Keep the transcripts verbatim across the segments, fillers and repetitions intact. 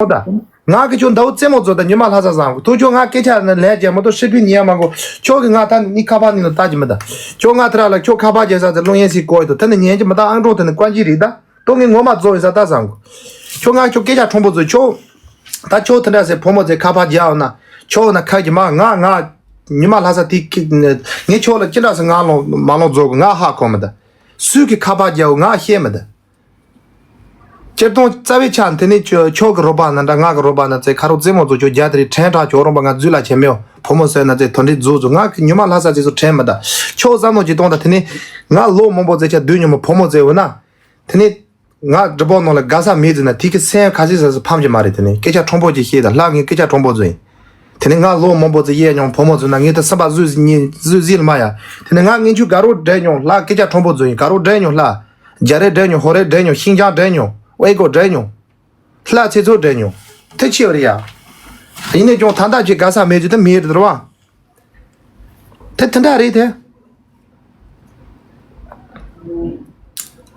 ད། ང་གི་ཁྱོད་ཟླ་བོ་རྩེད་མོ་བཟོ་ད་ཉི་མ་ལྷ་ས་བཟང་གི་ཐུག་ཁྱོད་ང་སྐད་ཆ་ནི་ལན་རྒྱག་མ་ཐུབ་ཧྲི་ཕི་ཉན་མ་གོ། ཁྱོད་ཀྱི་ང་ད་ནི་ཁ་པར་ནི་ལ་ལྟ་གི་མི་ད། ཁྱོད་ང་ཐ་ར་ལ་ཁྱོད་ཁ་པར་རྒྱག་ས་ཚེ་རླུང་ཡན་སི་བཀོད་དོ་ད་ནི་ཉན་གི་མི་ད། ཨང་གྲངས་ད་ནི་ཀོན་ཅི་རིག་ད། ཏོ་ངས་ངོ་མ་བཟོ་ཡིན་ས་ད་བཟང་གོ། ཁྱོད་ང་ཁྱོད་སྐད་ཆ་ཁྲོང་པོ་བཟོ་ཁྱོད། ད་ཁྱོད་དེ་འདྲ་ཟེར་ཕོ་མོ་ཚེ་ཁ་པར་རྒྱག་ན། ཁྱོད་ན་ཁ་གི་མ་ང་ང་། ཉི་མ་ལྷ་ས་དེ་ངས་ཁྱོད་ལ་ཅི་འདྲ་ཟེར་ང་ལོང་མ་ལོང་བཟོ་གི་ང་ཧ་གོ་མི་ད། སུས་གི་ཁ་པར་རྒྱག་ང་ཤེས་མི་ད། སྤྱིར་བཏང་རྩ་བའི་ཆ་དེ་ནས་ཁྱོད་ཁྱོད་ཀྱི་རོགས་པ་ན་འདྲ་ང་གི་རོགས་པ་ན་ཚེ་ཁ་རོག་རྩེད་མོ་ཚོ་ཁྱོད་རྒྱ་དེ་རིགས་ཕྲན་དྲག་ཁྱོད་རོགས་པ་ང་རྫུས་ལ་ཆེ་མེའོ་ཕོ་མོ་ཟེར་ན་ཚེ་དོན་འདྲི་རྫུ་རྫུ་ང་གི་ཉི་མ་ལྷ་ས་ཚེ་ཚོ་ཕྲན་མི་ད། ཁྱོད་བསམ་མནོ་ཅིག་གཏོང་ད་དེ་ནས་ང་ལོ་མང་པོ་ཚེ་ཆ་སྡུག་ཉོ་མོ་ཕོ་མོ་ཚེ་འོ་ན། དེ་ནས་ང་སྒྲུབ་པོ་ནང་ལ་དགའ་ས་མེད་ཟེར་ན་དེ་གི་སེམས་ཁ་སིག་ས་སི་ཕམ་གྱི་མ་རེད། དེ་ནས་སྐད་ཆ་ཁྲོང་པོ་ཅིག་བཤད་ད་ལྷ་ངའི་སྐད་ཆ་ཁྲོང་པོ་ཚོ་ཡིན། དེ་ནས་ང་ལོ་མང་པོ་ཚེ་གཡས་མྱོང་ཕོ་མོ་ཚོ་ན་ངས་ད་སེམས་པ་བཟོས་ཟིན་ཉིན་བཟོས་ཟིན་ལ་མ་ཡ། དེ་ནས་ང་ངན་ཆུ་དགའ་རོགས་འདྲེ་མྱོང་ལྷ་སྐད་ཆ་ཁྲོང་པོ་ཚོ་ཡིན་དགའ་རོགས་འདྲེ་མྱོང་ལྷ། རྒྱ་རེ་འདྲེ་མྱོང་ཧོ་རེ་འདྲེ་མྱོང་ཤིང་ཅང་འདྲེ་མྱོང་ཨེ་གོ་འདྲེ་མྱོང་། ལྷ་ཚེ་ཚོ་འདྲེ་མྱོང་། དེ་ཆེ་བ་རེད་ཡ། ཡིན་ནས་ཀྱང་ད་ལྟ་ཅིག་དགའ་ས་མེད་ཅིག་ད་མེད་རེད་ར་བ། དེ་དེ་འདྲ་རེད་དེ།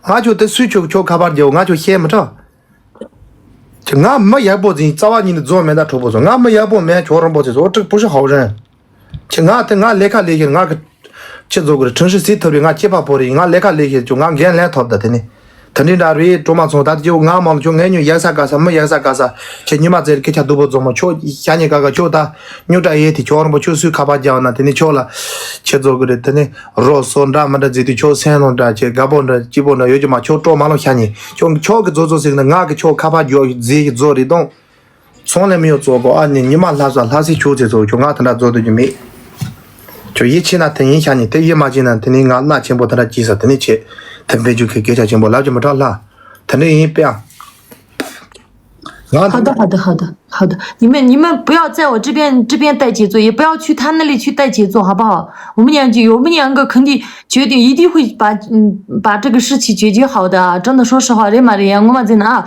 ང་ཁྱོད་དེ་སུས་ཁྱོད་ཁྱོད་ཁ་པར་རྒྱབ་ང་ཁྱོད་བཤད་མི་ཁྲ། ཁྱེད་ང་མི་ཡག་པོ་ཟིན་རྩ་བ་ཉིད་ནས་རྫོགས་མེད་ད་གྲོགས་པོ་ཚོ་ང་མི་ཡག་པོ་མེད་ཁྱོད་རང་པོ་ཚོ་ཚོ་ཀྲིག་པུ་ཤི་ཧའོ་རན། ཁྱེད་ང་དེ་ང་ལས་ཀ་ལས་ཤེར་ང་གི་ཁྱེད་ཚོ་གི་ཁྲིམས་ཤིག་སྲིད་ཐུབ་རེད་ང་སྐྱེས་པ་ཕོ་རེད་ང་ལས་ཀ་ལས་ཤེར་ཁྱོད་ང་འགན་ལེན་ཐོབ་ད་དེ་ནི། དེ་འདྲའི་འདྲ་རེད་གྲོགས་མ་ཚོ་ད་ལྟ་ཁྱོད་ང་མང་ཁྱོད་ངའི་ཉོ་ཡག་ས་ག་ས་མི་ཡག་ས་ག་ས་ཁྱེད་ཉི་མ་ཚེར་སྐད་ཆ་སྡུག་པོ་རྫོགས་མ་ཁྱོད་ཤ་ཉེ་ག་ག་ཁྱོད་ད་སྨྱོ་དྲ་ཡེ་དེ་ཁྱོད་རང་པོ་ཁྱོད་སུས་ཁ་པར་རྒྱག་ན་དེ་ནི་ཁྱོད་ལ་ཁྱེད་ཚོ་གི་རེད་དེ་ནི་རོགས་སོ་འདྲ་མི་འདྲ་བརྩིས་དུས་ཁྱོད་སེམས་ནང་འདྲ་ཁྱེད་དགའ་པོ་འདྲ་སྐྱིད་པོ་འདྲ་ཡོད་ཀྱི་མ་ཁྱོད་སྤྲོ་མ་ལོང་ཤ་ཉེ་ཁྱོད་ཁྱོད་གི་རྫོགས་རྫོགས་ཟེར་ན་ང་གི་ཁྱོད་ཁ་པར་རྒྱག་རྫིས་ཀྱི་རྫོགས་རེད་དང་། ཚོང་ལས་མི་ཡོད་གཙོ་བོ་ཨ་ནི་ཉི་མ་ལྷ་ས་ལྷ་སའི་ཆུ་ཚོད་ཚོ་ཁྱོད་ང་དེ་འདྲ་རྫོགས་སྡོད་རྒྱུ་མེད། ཁྱོད་ཡིད་ཆེས་ན་དེ་ཡིན་ཤ་ཉེ་དེ་ཡིད་མ་ཆེས་ན་དེ་ནི་ང་མནའ་ཆེན་པོ་དེ་འདྲ་སྐྱིད་ས་དེ་ནི་ཆེ། དེ་འབད་རྒྱུ་གི་སྐད་ཆ་ཆེན་པོ་ལབ་ཀྱི་མི་དྲག་ལྷ། དེ་འདྲ་ཡིན་པས་ཨ། ང་好的，好的，好的，好的。你们，你们不要在我这边，这边带节奏，也不要去他那里去带节奏，好不好？我们两句，我们两个肯定绝对一定会把，嗯，把这个事情解决好的啊！真的，说实话，人嘛，人呀，我嘛真的啊，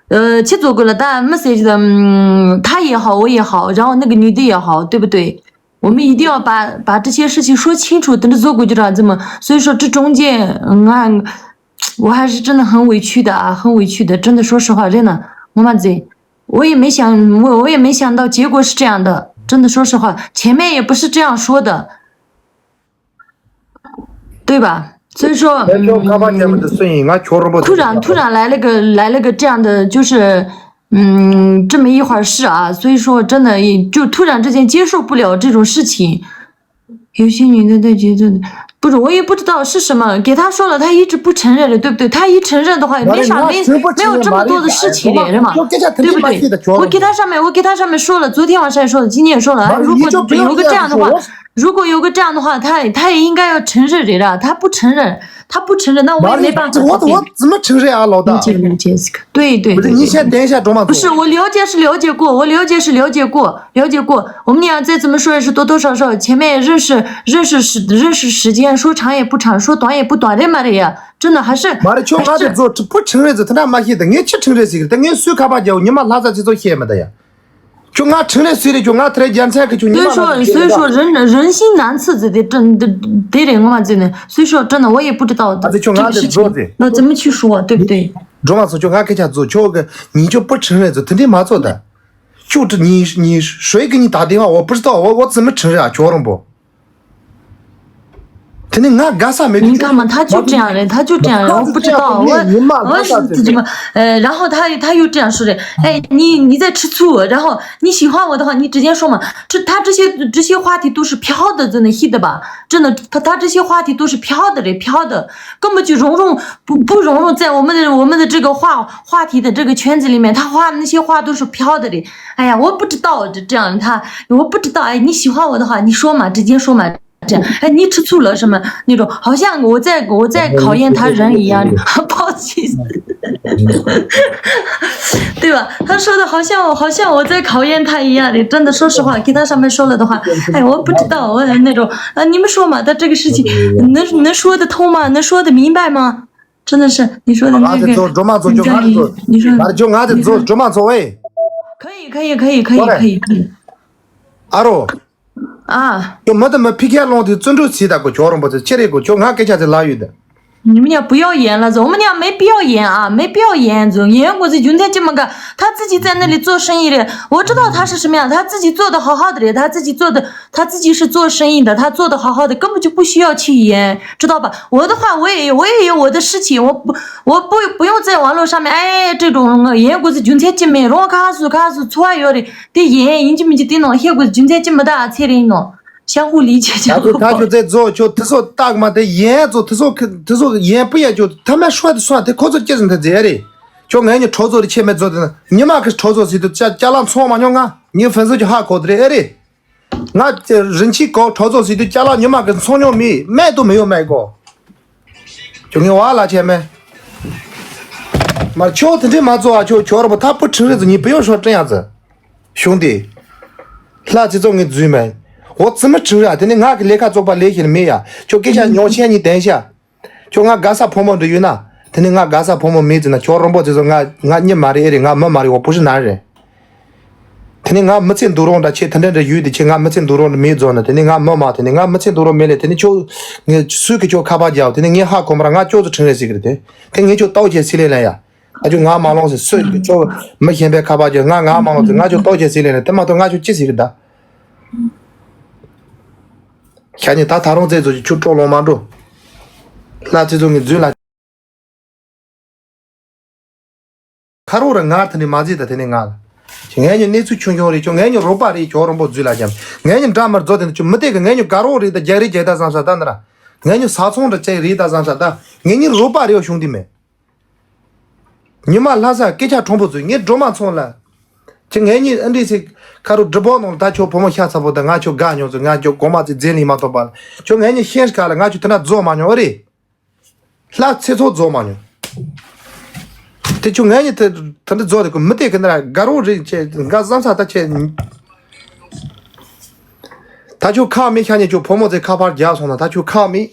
呃，去做过了，但没谁的，嗯，他也好，我也好，然后那个女的也好，对不对？我们一定要把把这些事情说清楚，等着做过就这样子嘛。所以说，这中间，嗯，俺我还是真的很委屈的啊，很委屈的。真的，说实话，真的，我嘛这，我也没想，我我也没想到结果是这样的。真的，说实话，前面也不是这样说的，对吧？所以说， 突然突然来了个来了个这样的，就是嗯，这么一回事啊。所以说，真的就突然之间接受不了这种事情。有些女的在节奏的，不是，我也不知道是什么，给他说了，他一直不承认了，对不对？他一承认的话，也没啥，没没有这么多的事情了，是吗？对不对？我给他上面，我给他上面说了，昨天晚上也说了，今天也说了，啊，如果有个这样的话，如果有个这样的话，他他也应该要承认人啊，他不承认，他不承认，那我也没办法。我我怎么承认啊，老大？理解理解，对对对，不是你先等一下，卓玛。不是，我了解是了解过，我了解是了解过，了解过。我们俩再怎么说也是多多少少前面也认识认识时认识时间，说长也不长，说短也不短的嘛的呀，真的还是。妈的，就俺这做不承认是他妈妈的，俺去承认是个，俺谁看不见，你妈拉着去做些么的呀？ 就俺承认谁的，就俺太监才去，就你妈妈的。所以说，所以说人人心难测，这这这这人我嘛真的，所以说真的我也不知道。啊，这就俺的做的。那怎么去说，对不对？卓玛说，就俺跟前做，就个你就不承认，这肯定没做的。就这你你谁给你打电话，我不知道，我我怎么承认啊？就人不。 肯定俺干啥没？你看嘛，他就这样人，他就这样人，我不知道，我我是怎么，呃，然后他他又这样说的，哎，你你在吃醋，然后你喜欢我的话，你直接说嘛，这他这些这些话题都是飘的，真的是的吧？真的，他他这些话题都是飘的嘞，飘的，根本就融入不不融入在我们的我们的这个话话题的这个圈子里面，他话那些话都是飘的嘞。哎呀，我不知道这这样他，我不知道，哎，你喜欢我的话，你说嘛，直接说嘛。 这样，哎，你吃醋了什么那种，好像我在我在考验他人一样，不好意思，对吧？他说的好像我好像我在考验他一样的，真的，说实话，给他上面说了的话，哎，我不知道，我那种啊，你们说嘛，他这个事情能能说得通吗？能说得明白吗？真的是你说的那个，你说，你说，可以可以可以可以可以可以，阿若。 ཨ། ཁྱོད་མི་དེ་མི་ཕི་ཁ་སློང་དེ་བརྩོན་འགྲུས་བྱེད་ད་གོ་ཁྱོད་རང་པོ་ཚོ་ཁྱེད་རེད་གོ་ཁྱོད་ང་སྐད་ཆ་དེ་ལབ་ཡོད་དེ། 你们家不要演了，我们家没必要演啊，没必要演，演过去就天这么个，他自己在那里做生意的，我知道他是什么样，他自己做的好好的嘞，他自己做的，他自己是做生意的，他做的好好的，根本就不需要去演，知道吧？我的话，我也有，我也有我的事情，我不，我不不用在网络上面，哎，这种演过去就天这么，让我告诉告诉错有的，对演，人家没就对弄，演过去就天这么大，才能弄，相互理解，相互包容。 他就他就在做，就他说大嘛，他演做，他说他说演不演就他们说的算，他可做就是他这样的。 ཁྱོད་ངས་ཉི་ཁྲོ་ཚོ་རེ་ཆེ་མེད་ཚོ་དེ་ན་ཉི་མ་གི་ཁྲོ་ཚོ་ཟིག་ཏུ་ཅ་ཅ་ལག་ཚོང་མ་མྱོང་ང་ཉི་ཧྥན་སུ་ཅི་ཧ་གོ་དེ་རེད་ཨེ་རེད། ང་ཅི་རིན་ཆེན་གོ་ཁྲོ་ཚོ་ཟིག་ཏུ་ཅ་ལག་ཉི་མ་གི་ཚོང་མྱོང་མི་མེད་དུ་མི་ཡོད་མེད་གོ། ཁྱོད་ངས་བ་ལ་ཆེ་མེད། མར་ཁྱོད་དེ་འདྲས་མ་ཚོ་ཨ་ཁྱོད་ཁྱོད་ར་པོ་ཐ་པོ་ཁྲིམས་རེད་ཚོ་ཉི་པོ་ཡོད་ཤོག་དྲན་ཡ་ཚོ། གཞུང་དེ། ལྷ་ཚེ་ཚོ་ངས་འཛུལ་མེད། འོ་ཙི་མི་ཁྲིམས་ར་དེ་ནི་ང་གི་ལས་ཀ་བཙོག་པ་ལས་ཤེས་ནི་མེད་ཡ། ཁྱོད་སྐད་ཆ་ཉོག་ཆེན་གཉིས་དན་ཤ། ཁྱོད་ང་དགའ་ས་ཕོ་མོ་འདྲ་ཡོད་ན། དེ་ནི་ང་དགའ་ས་ཕོ་མོ་མེད་ཟེར་ན་ཁྱོད་རོང་པོ་ཚེ་ཚོ་ང་ང་མྱི་མ་རེད་ཨེ་རེད། ང་མི་མ་རེད། འོ་པོ་ཤི་ན་རེད། དེ་ནི་ང་མི་ཚེ་འདུག་རོང་འདྲ་ཆེ་དེ་འདྲ་འདྲ་ཡོད་དེ་ཆེ་ང་མི་ཚེ་འདུག་རོང་འདྲ་མེད་ཚོ་ན་དེ་ནི་ང་མི་མ་དེ་ནི་ང་མི་ཚེ་འདུག་རོང་མེད་ལེ། དེ་ནི་ཁྱོད་ངས་སུས་ཀྱི་ཁྱོད་ཁ་པར་རྒྱག་དེ་ནི་ངས་ཧ་གོ་མ་ར་ང་ཁྱོད་ཚོ་ཁྲིམས་རེད་ཟེར་གི་རེད་དེ། དེ་ངས་ཁྱོད་ལྟོགས་ཆེ་སི་ལེ་ལེ་ཡ། ཨ་ཅོ་ང་མ་ལོངས་ཟེར་སོས་ཀྱི་ཅོ་མི་གཞན་པའི་ཁ་པར་ཅོ་ང་ང་མ་ལོངས་ཟེར་ང་ཅོ་ལྟོགས་ཆེ་སི་ལེ་ལེ་དེ་མ་གཏོགས་ང་ཅོ་ཅི་ཟེར་གི་ད། ཤ་ཉེ་ད་ད་རུང་ཙེ་ཚོ་ཅི་ཆུ་སྤྲོ་ལོང་མ་འགྲོ། ལྷ་ཙེ་ཚོ་ངི་རྫུན་ལ། ཁ་རོག་ར་ངར་ཐ་ནི་མ་ཟེར་ད་དེ་ནི་ང་ལ། ཅི་ངས་ཉོ་གནས་ཚུལ་ཆུང་ཆུང་རེད་ཅོ་ངས་ཉོ་རོགས་པ་རེད་ཅོ་རོང་པོ་རྫུན་ལ་ཅམ་ངས་ཉོ་འདྲ་མར་རྫོ་དེ་ནི་ཅོ་མི་དེ་གི་ངས་ཉོ་དགའ་རོགས་རེད་ད་རྒྱ་རེད་རྒྱ་ད་བསམ་ས་ད་ནི་ར། ངས་ཉོ་ས་ཚོང་འདྲ་ཅེ་རེད་ད་བསམ་ས་ད་ངས་ཉོ་རོགས་པ་རེད་ཡོ་གཞུང་དེ་མེད། ཉི་མ་ལྷ་ས་སྐད་ཆ་གྲོང་པོ་ཚོས་ངས་སྒྲོལ་མ་ཚོང་ལ། ཅི་ངས་ཉིད་ཨ་འདྲི་ཚིག་ཁ་རུ་སྒྲུབ་པོ་ནང་ལ་ད་ཁྱོད་བུ་མོ་ཤ་ཚ་པོ་ད་ང་ཁྱོད་དགའ་མྱོང་ཚོ་ང་ཁྱོད་གོ་མ་ཚིག་རྫས་ལིང་མ་ཐོབ་པ་ལ་ཁྱོད་ངས་ཉིད་ཤེས་ཁ་ལ་ང་ཁྱོད་དེ་འདྲ་རྫོགས་མ་མྱོང་ཨ་རེད། ལྷ་ཚེ་ཚོགས་རྫོགས་མ་མྱོང་། དེ་ཁྱོད་ངས་ཉིད་དེ་དེ་འདྲ་རྫོགས་དེ་ཁོ་མི་དེ་གི་འདྲ་དགའ་རོགས་རེད་ཅེ་དགའ་བསམ་ས་ད་ཁྱེད། ད་ཁྱོད་ཁག་མེད་ཤ་ཉེ་ཁྱོད་བུ་མོ་ཚོས་ཁ་པར་རྒྱག་སོང་ན་ད་ཁྱོད་ཁག་མེད།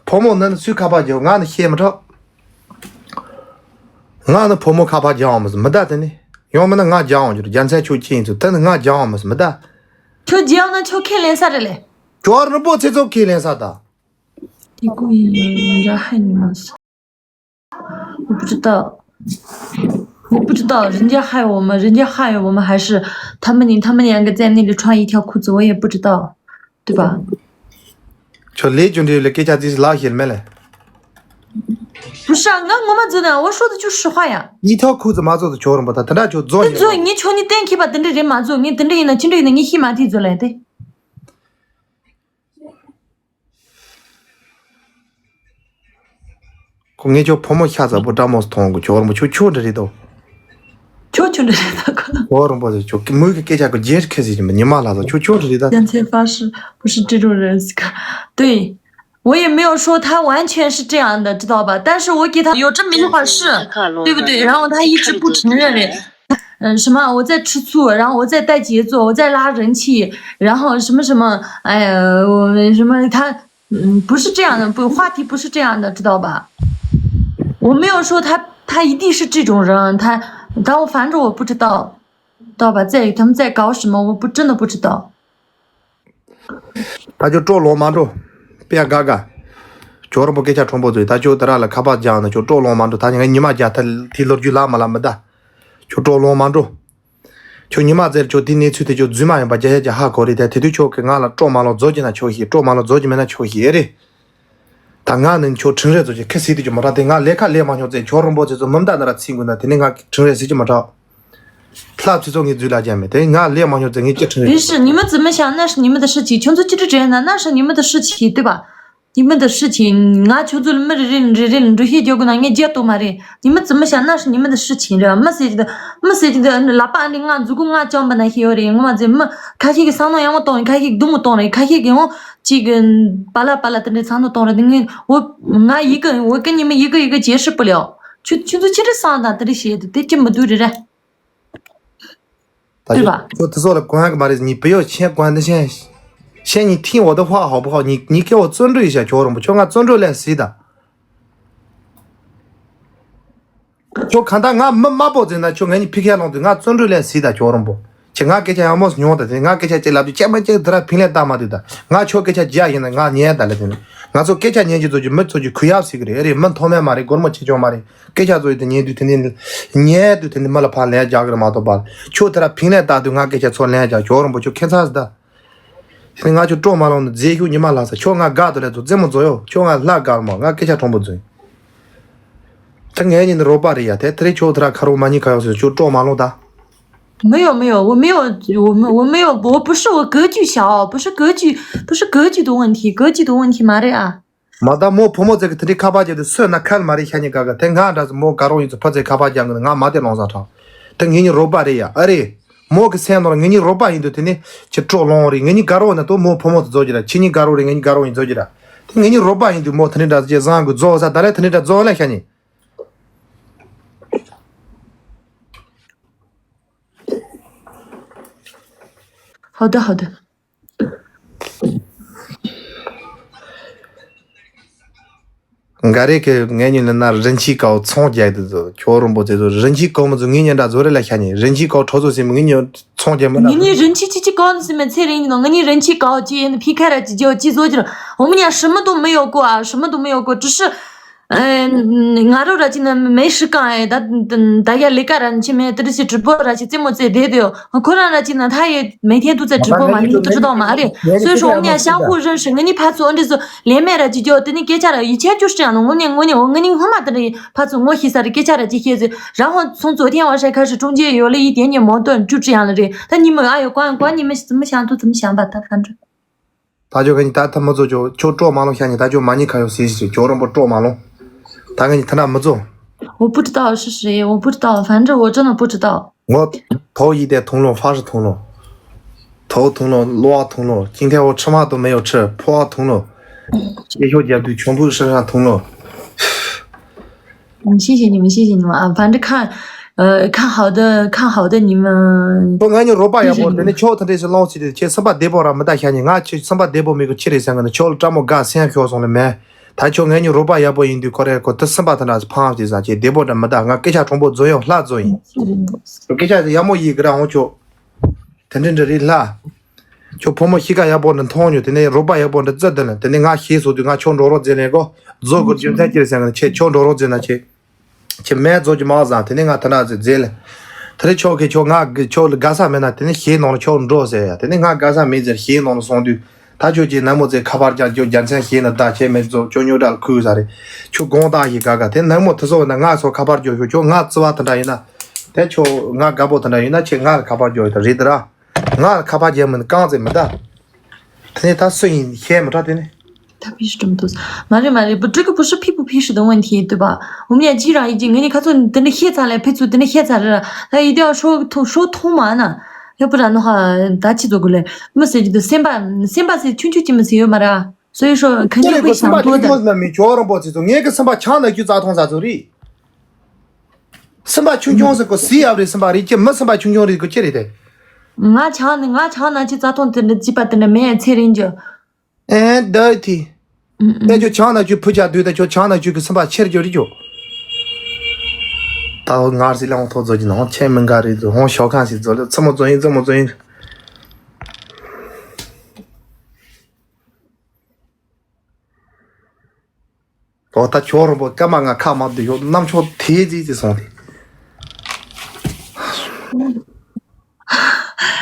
བུ་མོ་ནི་སུས་ཁ་པར་རྒྱག་ང་ནི་ཤེས་མི་ཐུབ། ང་ནི་བུ་མོ་ཁ་པར་རྒྱག་འོང་མི་མི་ད་དེ་ནི། ཡང་མིན་ན་ང་རྒྱག་འོང་རྒྱུ་རྒྱ་མཚན་ཁྱོད་ཅི་ཡིན་ཚུལ་དེ་ནི་ང་རྒྱག་འོང་མི་མི་ད། ཁྱོད་རྒྱག་ན་ཁྱོད་ཁས་ལེན་ས་རེད་ལེ། ཁྱོད་རི་པོ་ཚེ་ཚོ་ཁས་ལེན་ས་ད། 你故意人家害你们，我不知道，我不知道人家害我们，人家害我们还是他们你他们两个在那里穿一条裤子，我也不知道，对吧？ ཁྱོད་ལས་རྒྱུ་འབྲས་ལ་སྐད་ཆ་ཙིག་ལག་ཤེར་མེད་ལེ། 不是啊，我我们真的，我说的就是实话呀。 ཉི་ཐོག་ཁུག་ཙི་མ་ཚོགས་ཙི་ཁྱོད་རང་པོ་ད་དེ་འདྲ་ཁྱོད་རྫོགས་དེ་ཉི་ཚོ་ངས་ཁྱོད་ནི་གཏན་འཁེལ་པ་དེ་འདྲ་རེད་མ་ཚོགས་ངས་དེ་འདྲ་ཡིན་ན་ཅི་འདྲ་ཡིན་ན་ངས་ཤི་མ་དེ་ཚོ་ལས་དེ། ཁོ་ངས་ཁྱོད་ཕོ་མོ་ཤ་ཚ་པོ་འདྲ་མོ་མཐོང་གི་ཁྱོད་རང་པོ་ཁྱོད་ཁྱོད་འདྲ་རེད་དོ། ཁྱོད་ཁྱོད་འདྲ་རེད་ད་ཁོ། ཁྱོད་རང་པོ་ཁྱོད་མོས་ཀྱི་སྐད་ཆ་གི་རྒྱན་ཁ་ཟིག་ཡིན་པ་ཉི་མ་ལ་ཚ་ཁྱོད་ཁྱོད་འདྲ་རེད་ད། 人才发誓不是这种人，对，我也没有说他完全是这样的，知道吧？但是我给他有这么一句话是，对不对？然后他一直不承认嘞。嗯，什么我在吃醋，然后我在带节奏，我在拉人气，然后什么什么，哎呀，我什么他，嗯，不是这样的，不，话题不是这样的，知道吧？我没有说他，他一定是这种人，他，但我反正我不知道，知道吧？在他们在搞什么，我不真的不知道。 ད་ཁྱོད་སྤྲོ་ལོང་མ་འགྲོ། དཔེ་དགའ་དགའ། ཁྱོད་རང་པོ་སྐད་ཆ་ཁྲོམ་པོ་ཚོས་ད་ཁྱོད་དེ་ར་ལ་ཁ་པར་རྒྱག་ན་ཁྱོད་སྤྲོ་ལོང་མ་འགྲོ་ད་ཉི་མ་རྒྱག་ཐལ་དེ་ལོ་རྒྱུས་ལ་མ་ལ་མི་ད། ཁྱོད་སྤྲོ་ལོང་མ་འགྲོ། ཁྱོད་ཉི་མ་ཟེར་ཁྱོད་དེ་གནས་ཚུལ་དེ་ཁྱོད་རྫུན་མ་ཡིན་པ་རྒྱ་ཡ་རྒྱ་ཧ་གོ་རེད་དེ་དེ་དུས་ཁྱོད་ཀྱི་ང་ལ་སྤྲོ་མ་ལོང་རྫོགས་ཀྱི་ན་ཁྱོད་ཤེས་སྤྲོ་མ་ལོང་རྫོགས་ཀྱི་མེད་ན་ཁྱོད་ཤེས་ཨེ་རེད། ད་ང་ནི་ཁྱོད་ཁྲིམས་རེ་རྫོགས་ཀྱི་ཁ་སིག་དེ་ཁྱོད་མ་རག་དེ་ང་ལས་ཁ་ལས་མ་ཉོ་ཚེ་ཁྱོད་རང་པོ་ཚེ་ཚོ་མི་མདའ་ན་ར་ཚིག་དགོས་ན་དེ་ནས་ང་ཁྲིམས་རེ་སིག་ཀྱི་མ་རག་ལྷ་ཚེ་ཚོ་ངའི་རྫུན་ལ་རྒྱ་མེད་དེ་ང་ལས་མ་ཉོ་ཚེ་ངའི་སྐྱེ་ཁྲིམས་རེ། 不是，你们怎么想，那是你们的事情，全都就这样的，那是你们的事情，对吧？你们的事情，ང་ཁྱོད་ཚོ་ལ་མི་རེ་རེ་རེ་རེ་འགྲུལ་བཞུད་རྒྱག་དགོས་ན་ངས་རྒྱག་ཐུབ་མ་རེད། 你们怎么想，那是你们的事情，对吧？མི་ཟེར་གྱི་འདུག་མི་ཟེར་གྱི་འདུག་ལག་པ་ཨ་འདི་ང་མཛུ་གུ་ང་བཅོམ་པ་ན་ཤེས་ཡོད་རེད། ངོ་མ་ཟེར་མི་ཁ་ཤས་ཀྱི་བསམ་བློ་ཡང་མོ་གཏོང་རེད། ཁ་ཤས་ཀྱི་སྡུག་མོ་གཏོང་རེད། ཁ་ཤས་ཀྱི་ཡང་ཅིག་གི་པ་ལ་པ་ལ་དེ་འདྲའི་བསམ་བློ་གཏོང་རེད། དེ་ངས་འོ་ང་ཡི་གེ་འོ་ཀི་ཉི་མ་ཡི་གེ་ཡི་གེ་解释不了། ཁྱོད་ཁྱོད་ཚོ་ཅི་འདྲ་བསམ་དང་དེ་འདྲ་བཤད་འདུག་དེ་ཅི་མི་འདུག་རེད་ར། 对吧？ ཁྱོད་དེ་ཚོ་ལ་གོ་ཡ་གི་མ་རེད། ཉི་བེ་ཡོ་ཆེན་གོ་འདི་ཆེན། ཆེན་ཉི་ཐིང་འོ་དེ་ཧོ་ཧོ་པོ་ཧོ་ཉི་ཉི་ཁེ་འོ་བརྩོན་འགྲུས་ཡི་ཤ་ཁྱོད་རང་པོ་ཁྱོད་ང་བརྩོན་འགྲུས་ལས་སྲིད་ད། ཁྱོད་གང་ལྟར་ང་མི་དམའ་པོ་ཟེར་ན་ཁྱོད་ངའི་ཕི་ཁའི་ལོང་དུ་ང་བརྩོན་འགྲུས་ལས་སྲིད་ད་ཁྱོད་རང་པོ། ཁྱེད་ང་སྐད་ཆ་ཡག་མོ་ཉོན་དང་དེ། ང་སྐད་ཆ་ཅིག་ལབ་རྒྱུ་སྐྱེས་མ་སྐྱེས་དེ་ར་ཕིང་ལས་བཏང་མ་དུས་དང་། ང་ཁྱོད་སྐད་ཆ་རྒྱག་ཡིན་ན་ང་ཉན་དང་ལས་དེ་ནི། ང་ཚོ་སྐད་ཆ་ཉན་གྱི་ཚོ་གྱི་མི་ཚོ་གྱི་གུ་ཡབ་ཟིག་གི་རེད། ཨེ་རེད། མི་མཐོ་དམན་མ་རེད། སྒོར་མོ་ཆེ་ཆུང་མ་རེད། སྐད་ཆ་ཚོ་ཡི་དེ་ཉན་དུས་དེ་ནི། ཉན་དུས་དེ་ནི་མི་ལ་ཕར་ལན་རྒྱག་གི་རེད་མ་གཏོགས་པ། ཁྱོད་དེ་ར་ཕིང་ལས་བཏང་དུས་ང་སྐད་ཆ་ཚོ་ལན་རྒྱག་ཁྱོད་རོང་པོ་ཁྱོད་ཁྱད་མཚར་ཟིག་ད། དེ་ནི་ང་ཁྱོད་སྤྲོ་མ་ལོང་ནི་རྫས་ཤུགས་ཉི་མ་ལྷག་ས། ཁྱོད་ང་དགའ་དུ་ལས་ཚོ་རྫས་མོ་ཚོ་ཡོད། ཁྱོད་ང་ལྷག་དགའ་མོ། ང་སྐད་ཆ་གྲོང་པོ་ཚོ་ཡིན། ད་ངའི་ཉིན་ནི་རོགས་པ་རེད་ཡ། དེ་དེ་རིང་ཁྱོད་དེ་ར་ཁ་རོག་མ་ཉིན་ཁ་ཡོག་སོང་། ཁྱོད་སྤྲོ་མ་ལོང་ད། 没有没有，我没有，我没我没有，我不是我格局小，不是格局，不是格局的问题，格局的问题嘛的啊。 མ་ད་མོ་བུ་མོ་ཚེ་གི་དེ་འདྲའི་ཁ་པར་བརྒྱབ་དེ་སོས་ན་ཁལ་མ་རེད་ཤ་ཉེ་ག་ག་དེ་ང་འདྲ་ཚོ་མོ་དགའ་རོགས་ཡིན་ཚོ་ཕ་ཚེ་ཁ་པར་རྒྱག་གི་ང་མ་དེ་ལོང་ས་ཁྲ། དེ་ངེད་གཉིས་རོགས་པ་རེད་ཡ། ཨ་རེད། མོ་གི་སེམས་ནང་ལ་ངེད་གཉིས་རོགས་པ་ཡིན་དུས་དེ་ནི་ཁྱེད་སྤྲོ་ལོང་རེད། ངེད་གཉིས་དགའ་རོགས་ན་དོ་མོ་བུ་མོ་དེ་རྫོགས་ཀྱི་ར། ཁྱེད་གཉིས་དགའ་རོགས་རེད། ངེད་གཉིས་དགའ་རོགས་ཡིན་རྫོགས་ཀྱི་ར། དེ་ངེད་གཉིས་རོགས་པ་ཡིན་དུས་མོ་དེ་འདྲའི་འདྲ་ཚོ་ཁྱེད་བཟང་གི་རྫོགས་ས་ད་ལས་དེ་འདྲའི་འདྲ་རྫོགས་ལས་ཤ་ཉེ། ཧའོ་ད་ཧའོ་ད། འགའ་རེ་གི་ངའི་ཉིན་ལ་ན་རིན་ཆེན་དཀར་པོ་ཚོང་རྒྱག་དུས་ཚོ་ཁྱོད་རོང་པོ་ཚེ་ཚོ་རིན་ཆེན་དཀར་པོ་ཚོ་ངའི་ཉིན་འདྲ་ཚོ་རེ་ལ་ཤ་ཉེ། རིན་ཆེན་དཀར་པོ་ཁྲོ་ཚོ་སེམས་ངའི་ཉིན་ཚོང་རྒྱག་མི་ངེད་ལ་གཉིས་རིན་ཆེན་ཅི་ཅི་གང་ཟེར་མེད་ཚེ་རིང་ཉིན་ངེད་གཉིས་རིན་ཆེན་གང་ཅི་ཡིན་ཕི་ཁ་ར་ཅི་རྒྱོ་ཅི་བཟོ་རྒྱུ་ར། 我们俩什么都没有过啊，什么都没有过，只是 ང་རོ་ར་ཅི་ན་མེ་ཧྲི་ཀང་ཨེ་ད་ད་ཡ་ལི་ཀ་ར་ཅི་མེ་ཏི་རི་སི་གྲི་པོ་ར་ཅི་རྩེ་མོ་རྩེ་བསྡད་དེ་ཡོ། ཁོ་རང་ར་ཅི་ན་ད་ཡེ་མེ་ཐེན་ཏུ་ཙེ་གྲི་པོ་མ་ནི་ཏི་རི་དོ་མ་རེད། 所以说 我们俩相互认识 ངེད་གཉིས་ཕར་ཚུར་འདི་ཚོ་ལས་མེད་ར་ཅི་རྒྱོ། དེ་ནི་སྐད་ཆ་ར་ཡི་ཆད་རྒྱུ་ཞིག་ཡང་ནོ། ངོ་ནི་ངོ་ནི་ངེད་གཉིས་སྔོན་མ་དེ་འདྲ་ཡི་ཕར་ཚུར་ངོ་ཤེས་ས་རེད། སྐད་ཆ་ར་ཅི་ཤེས་ཟེར། 然后从昨天晚上开始中间有了一点点矛盾，就这样了。这他你们哎呦管管你们怎么想都怎么想吧，他反正 ད་ཅོ་ག་ཉི་ད་ཐ་མ་ཚོ་ཅོ་ཅོ་སྤྲོ་མ་ལོང་ཤ་ཉེ། ད་ཅོ་མ་ཉི་ཁ་ཡོ་སི་སི་ཅོ་རོང་པོ་སྤྲོ་མ་ལོང་། ད་ག་ཉི་ཐ་ན་མི་ཚོ། 我不知道是谁，我不知道，反正我真的不知道。 ངོ་头一点通了，发是通了，头通了，落通了，今天我吃饭都没有吃，破通了，也有点对全部身上通了。 嗯，谢谢你们，谢谢你们啊！反正看，呃，看好的，看好的你们。 ཁྱོད་ང་གཉིས་རོགས་པ་ཡག་པོ་དེ་ནི་ཁྱོད་ཐ་འདྲེ་ཞིག་ལོང་ཟེར་དུས་ཁྱེད་སེམས་པ་བདེ་པོ་ར་མི་ད་ཤ་ཉེ། ང་ཁྱེད་སེམས་པ་བདེ་པོ་མེད་གི་ཁྱེད་རེད་ཟེར་གི་ནི་ཁྱོད་ལ་སྤྲ་མོ་དགའ་སེམས་ཤོར་སོང་ལེ་མེད། ད་ཁྱོད་ང་གཉིས་རོགས་པ་ཡག་པོ་ཡིན་དུས་ཁོ་རེ་ཁོ་དེ་སེམས་པ་ཐ་འདྲ་ཕངས་ཟེར་ཟ་ཁྱེད་བདེ་པོ་འདྲ་མི་ད། ང་སྐད་ཆ་གྲོང་པོ་རྫོ་ཡོང་ལྷ་རྫོ་ཡིན། སྐད་ཆ་ཡག་མོ་ཡིན་གི་ར་འོང་ཁྱོད། དེ་འདྲ་འདྲ་རེད་ལྷ། ཁྱོད་ཕོ་མོ་གཤིས་ཀ་ཡག་པོ་འདྲ་མཐོང་ཉོ། དེ་ནས་རོགས་པ་ཡག་པོ་འདྲ་བཙལ་དེ་ལ་དེ་ནས་ང་ཤེས་སོ་དུས་ང་ཁྱོད་འགྲོ་རོགས་མཛད་ལས་གོ། རྫོ་གི་རྒྱུ་མཚན་ཅི་རེད་ཟེར་ན་ཁྱེད་ཁྱོད་འགྲོ་རོགས་མཛད་ན་ཁྱེད། ཁྱེད་མེད་རྫོ་གི་མ་བཟང་དེ་ནས་ང་ཐ་ན་ཟེར་མཛད་ལ། དེ་ནས་ཁྱོད་ཁྱེད་ཁྱོད་ང་གི་ཁྱོད་ལ་དགའ་ས་མེད་ན་དེ་ནས་ཞེད་ནང་ལ་ཁྱོད་འགྲོ་ཟེར་ཡ། དེ་ནས་ང་དགའ་ས་མེད་ཟེར་ཞེད་ནང་ལ་སོང་དུས། ད་ཁྱོད་ཀྱིས་ནག་མོ་ཚེ་ཁ་པར་རྒྱག་རྒྱུ་རྒྱལ་མཚན་ཞེད་ན་ད་ཁྱེད་མེད་རྫོ་ཁྱོད་ཉོ་དྲག་ཁུག་ས་རེད། ཁྱོད་དགོངས་དག་ཞིག་ག་ག་དེ་ནག་མོ་དེ་ཚོ་ན་ང་ཚོ་ཁ་པར་རྒྱོ་ཤོག་ཁྱོད་ང་བརྩི་བ་དེ་འདྲ་ཡིན་ན། དེ་ཁྱོད་ང་དགའ་པོ་དེ་འདྲ་ཡིན་ན་ཁྱེད་ང་ལ་ཁ་པར་རྒྱོ་ཡོད་ད་རེད་དེ་ར། ང་ལ་ཁ་པར་རྒྱག་མིན་རྐང་རྩེད་མི་ད། དེ་ནས་ད་སུ་ཡིན་ཤེས་མི་ཁྲ་དེ་ནས། 他屁事这么多次。 མ་རེད་མ་རེད། 不，这个不是屁不屁事的问题，对吧？我们俩既然已经 ངས་ནི་ཁ་ཚོན་དེ་འདྲ་ཤེས་ཚར་ལས་ཕེ་ཚུལ་དེ་འདྲ་ཤེས་ཚར་རེད། ད་ཡིད་དེ་ཤོ་ཐུང་ཤོ་ཐུང་མ་ན། ཡོད་པ་ར་ནོ་ཧ་ད་ཅི་ཚོ་དགོས་ལས། མི་ཟེར་གྱི་འདུག་སེམས་པ་སེམས་པ་ཟེར་ཆུང་ཆུང་ཅི་མི་ཟེར་ཡོད་མ་ར། 所以说肯定会想多的。 སེམས་པ་ཆུང་ཆུང་ཟེར་ན་མི་ཁྱོད་རང་པོ་ཚེ་ཚོ་ངས་གི་སེམས་པ་ཆང་ན་རྒྱུ་རྩ་ཐོང་ས་ཚོ་རེད། སེམས་པ་ཆུང་ཆུང་ཟེར་གོ་སི་ཡབ་རེད། སེམས་པ་རེད་ཀྱི་མི་སེམས་པ་ཆུང་ཆུང་རེད་གོ་ཅི་རེད་དེ། ང་ཆང་ནི་ང་ཆང་ན་ཅི་རྩ་ཐོང་དེ་འདྲ་ཅི་པ་དེ་འདྲ་མེད་ཚེ་རིང་གྱི། ཨེ་ད་ཐི། ཨེ་ཁྱོད་ཆང་ན་ཁྱོད་ཕུ་ཆ་དུས་ད་ཁྱོད་ཆང་ན་ཁྱོད་ཀྱི་སེམས་པ་ཆེར་གྱུར་རེད་ཁྱོད། ད་ཧོ་ངར་སི་ལ་ཧོང་ཐོ་ཛོ་གྱི་ནང་ཆེན་མི་འགའ་རེད་ཛོ་ཧོང་ཞོ་ཁང་སི་ཛོ་ལེ་ཚི་མོ་ཛོ་ཡིན་ཚི་མོ་ཛོ་ཡིན། ཨོ་ད་ཁྱོད་རོ་པོ་སྐར་མ་ང་ཁ་མ་བདེ་ཡོད་རྣམ་ཆོག་དེ་ཙི་ཙི་སོང་སྟེ།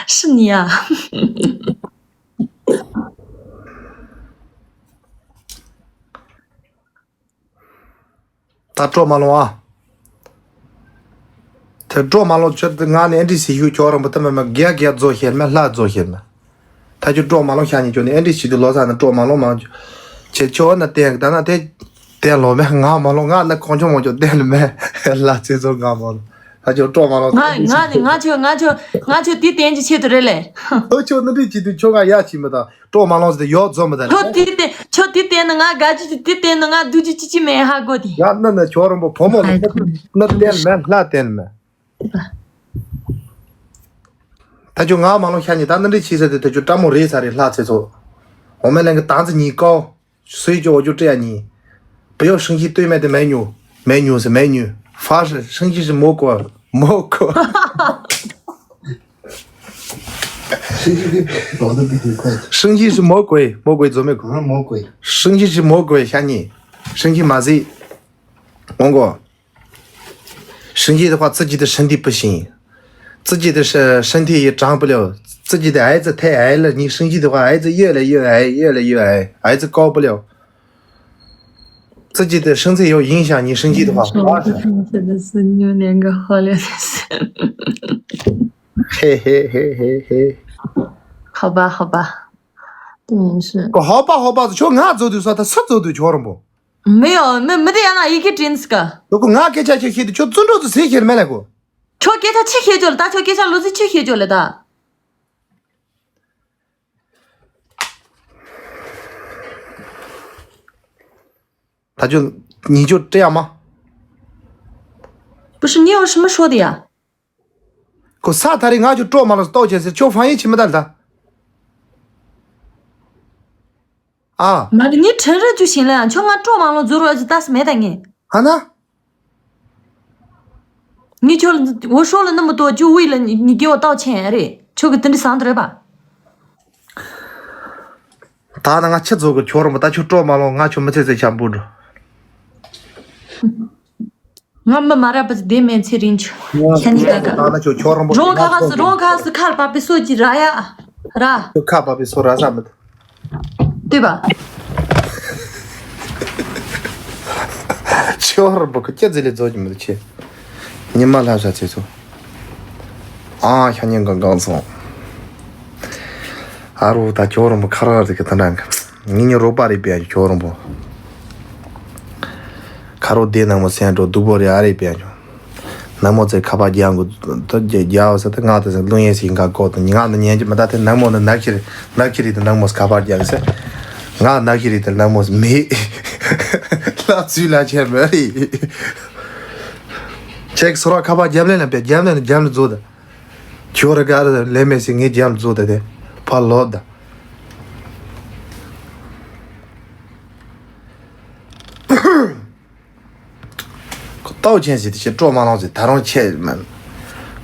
是你啊。 ད་སྤྲོ་མ་ལོང་ཨ། དེ་སྤྲོ་མ་ལོང་ཁྱོད་དེ་ང་ནི་ཨེ་འདྲི་སི་ཡུ་ཁྱོད་རང་པོ་ད་མ་མ་རྒྱ་རྒྱ་རྫོ་ཤེར་མ་ལྷ་རྫོ་ཤེར་མ། ད་ཁྱོད་སྤྲོ་མ་ལོང་ཤ་ཉེ་ཁྱོད་ནི་ཨེ་འདྲི་སི་དུ་ལོ་ས་ནི་སྤྲོ་མ་ལོང་མ་ཁྱོད་ཁྱོད་ཁྱོད་ན་བསྟན་ད་ན་དེ་བསྟན་ལོ་མེ་ང་མ་ལོང་ང་ན་གོང་ཆོ་མོ་ཁྱོད་བསྟན་ལོ་མེ་ལྷ་ཚེ་ཚོ་ང་མ་ལོང་ད་ཁྱོད་སྤྲོ་མ་ལོང་ང་ང་ནི་ང་ཁྱོད་ང་ཁྱོད་ང་ཁྱོད་དེ་བསྟན་གྱི་ཆེད་དུ་རེད་ལེ། ཨོ་ཁྱོད་ནི་འདྲི་སི་དུ་ཁྱོད་ང་ཡ་ཆི་མི་ད། སྤྲོ་མ་ལོང་ཟེར་ཏེ་ཡོག་རྫོ་མི་དང་། ཁྱོད་དེ་བསྟན་ཁྱོད་དེ་བསྟན་ན་ང་དགའ་རྒྱུ་ཅི་དེ་བསྟན་ན་ང་སྡུག་རྒྱུ་ཅི་ཅི་མེད་ཧ་གོ་དེ། ཡ་ན་ན་ཁྱོད་རང་པོ་བུ་མོ་ལ་ན་བསྟན་མེད་ལྷ་བསྟན་མེད། ད་ཁྱོད་ང་མ་ལོང་ཤ་ཉེ་ད་ན་འདྲི་ཆི་ཟེར་ཏེ་ད་ཁྱོད་སྤྲ་མོ་རེད་ས་རེད་ལྷ་ཚེ་ཚོ། འོ་མེ་ལན་གི་ཏང་ཙི་ཉི་ཀའོ། སུའི་ཅོ་འོ་ཅོ་ཏྲི་ཡ་ཉི། བུ་ཡོ་ཧྲིང་ཤི་ཏུས་མེད་དེ་མེ་ཉུ། མེ་ཉུ་ཟེར་མེ་ཉུ། ཧྥ་ཧྲི་ཧྲིང་ཤི་ཧྲི་མོ་ཀོ་མོ་ཀོ། 生气是魔鬼，魔鬼做没鬼。生气是魔鬼，吓你。生气嘛是，我讲，生气的话，自己的身体不行，自己的身身体也长不了，自己的孩子太矮了，你生气的话，孩子越来越矮，越来越矮，孩子高不了。自己的身材有影响，你生气的话，说我不生气的是你们两个好了的事。嘿嘿嘿嘿嘿。好吧，好吧，真是。好吧，好吧，就俺走的说，他是走的，全部。没有，没没得让他一个真是个。如果俺给钱去，去的，就尊重是谁去的没来过。就给他去喝酒了，大就给他路子去喝酒了的。 他就你就这样吗？不是，你有什么说的呀？ ཁོ་ས་ཐ་རེ་ང་ཆོ་སྤྲོ་མ་ལོ་ལྟོགས་ཆེ་ཟེར་ཁྱོད་ཧྥང་ཡིན་ཆི་མི་ད་ལ་ད། ཨ། མ་རེད། ངས་ཁྲིན་རེ་རྒྱུ་ཞིང་ལ་ཡང་ཁྱོད་ང་སྤྲོ་མ་ལོ་འཛུར་བ་ཅི་ལྟ་སི་མེད་ད་ངས། ཧ་ན། ངས་ཁྱོད་ལ་འོ་ཧྲོ་ལ་ནི་མི་ཏོ་རྒྱུ་དབུས་ལ་ཉི་ཉི་གེ་བ་ལྟོགས་ཆེན་རེད། ཁྱོད་ཀྱི་དེ་འདྲི་བཟང་དུ་རེད་པ། ད་ནི་ང་ཆི་ཚོ་གི་ཁྱོད་རང་པོ་ད་ཁྱོད་སྤྲོ་མ་ལོ་ང་ཁྱོད་མི་ཚེ་ཚེ་ཆ་འབུ་འགྲོ། ང་མི་མ་རབས་པ་དེ་མེད་ཚེ་རིང་ཆུ་ཁྱེད་གཉིས་ཀ་ད་ཀ་ནི་ཁྱོད་ཁྱོད་རང་པོ་རོང་ཁ་ཁ་སུ་རོང་ཁ་སུ་ཁར་པ་པི་སོ་ཅི་ར་ཡ་ར། ཁྱོད་ཁ་པ་པི་སོ་ར་ས་མི་འདུག་ལྟོས་པ། ཁྱོད་རང་པོ་ཁོ་སྐྱ་ཛི་ལི་རྫོགས་ཀྱི་མི་འདུག་ཁྱེད། ཉི་མ་ལྷ་ས་ཚེ་ཚོ། ཨ་ཤ་ཉེན་གང་གང་སོང་། ཨ་རོ་ད་ཁྱོད་རང་པོ་ཁ་ར་ར་གི་ད་འདྲ་ངི་ཉི་རོགས་པ་རེད་པས་ཁྱོད་རང་པོ། ཁ་རོག་དེ་ནང་མོ་སེང་འགྲོ་སྡུག་པོ་རེད་ཨ་རེད་པས་ཁྱོད། ནང་མོ་ཚེ་ཁ་པར་རྒྱག་དགོས་ད་རྒྱག་ཟེར་ད་ང་ད་ཟེར་རླུང་ཡས་སི་འགའ་ཀོ་ད་ང་ད་ཉན་གྱི་མི་ད་དེ་ནང་མོ་ནི་ནག་ཁྱི་རེད་ནག་ཁྱི་རེད་ད་ནང་མོ་ཁ་པར་རྒྱག་ཟེར། ང་ནག་ཁྱི་རེད་ད་ནང་མོ་མེད། ལ་ཚུལ་ལ་ཆེ་མ་རེད། ཁྱེད་ཀྱི་སོ་ར་ཁ་པར་རྒྱབ་ལེན་ལ་པས་རྒྱབ་ལེན་ལ་རྒྱབ་ལེན་བཟོ་ད། ཁྱོད་ར་ག་ར་ལས་མེད་སི་ངའི་རྒྱབ་ལེན་བཟོ་ད་དེ་ཕར་ལོག་ད། ཁོ་ལྟོགས་ཆེན་ཟེར་དེ་ཆེ་སྤྲོ་མ་ལོང་ཟེར་ད་རུང་ཆེ་མ།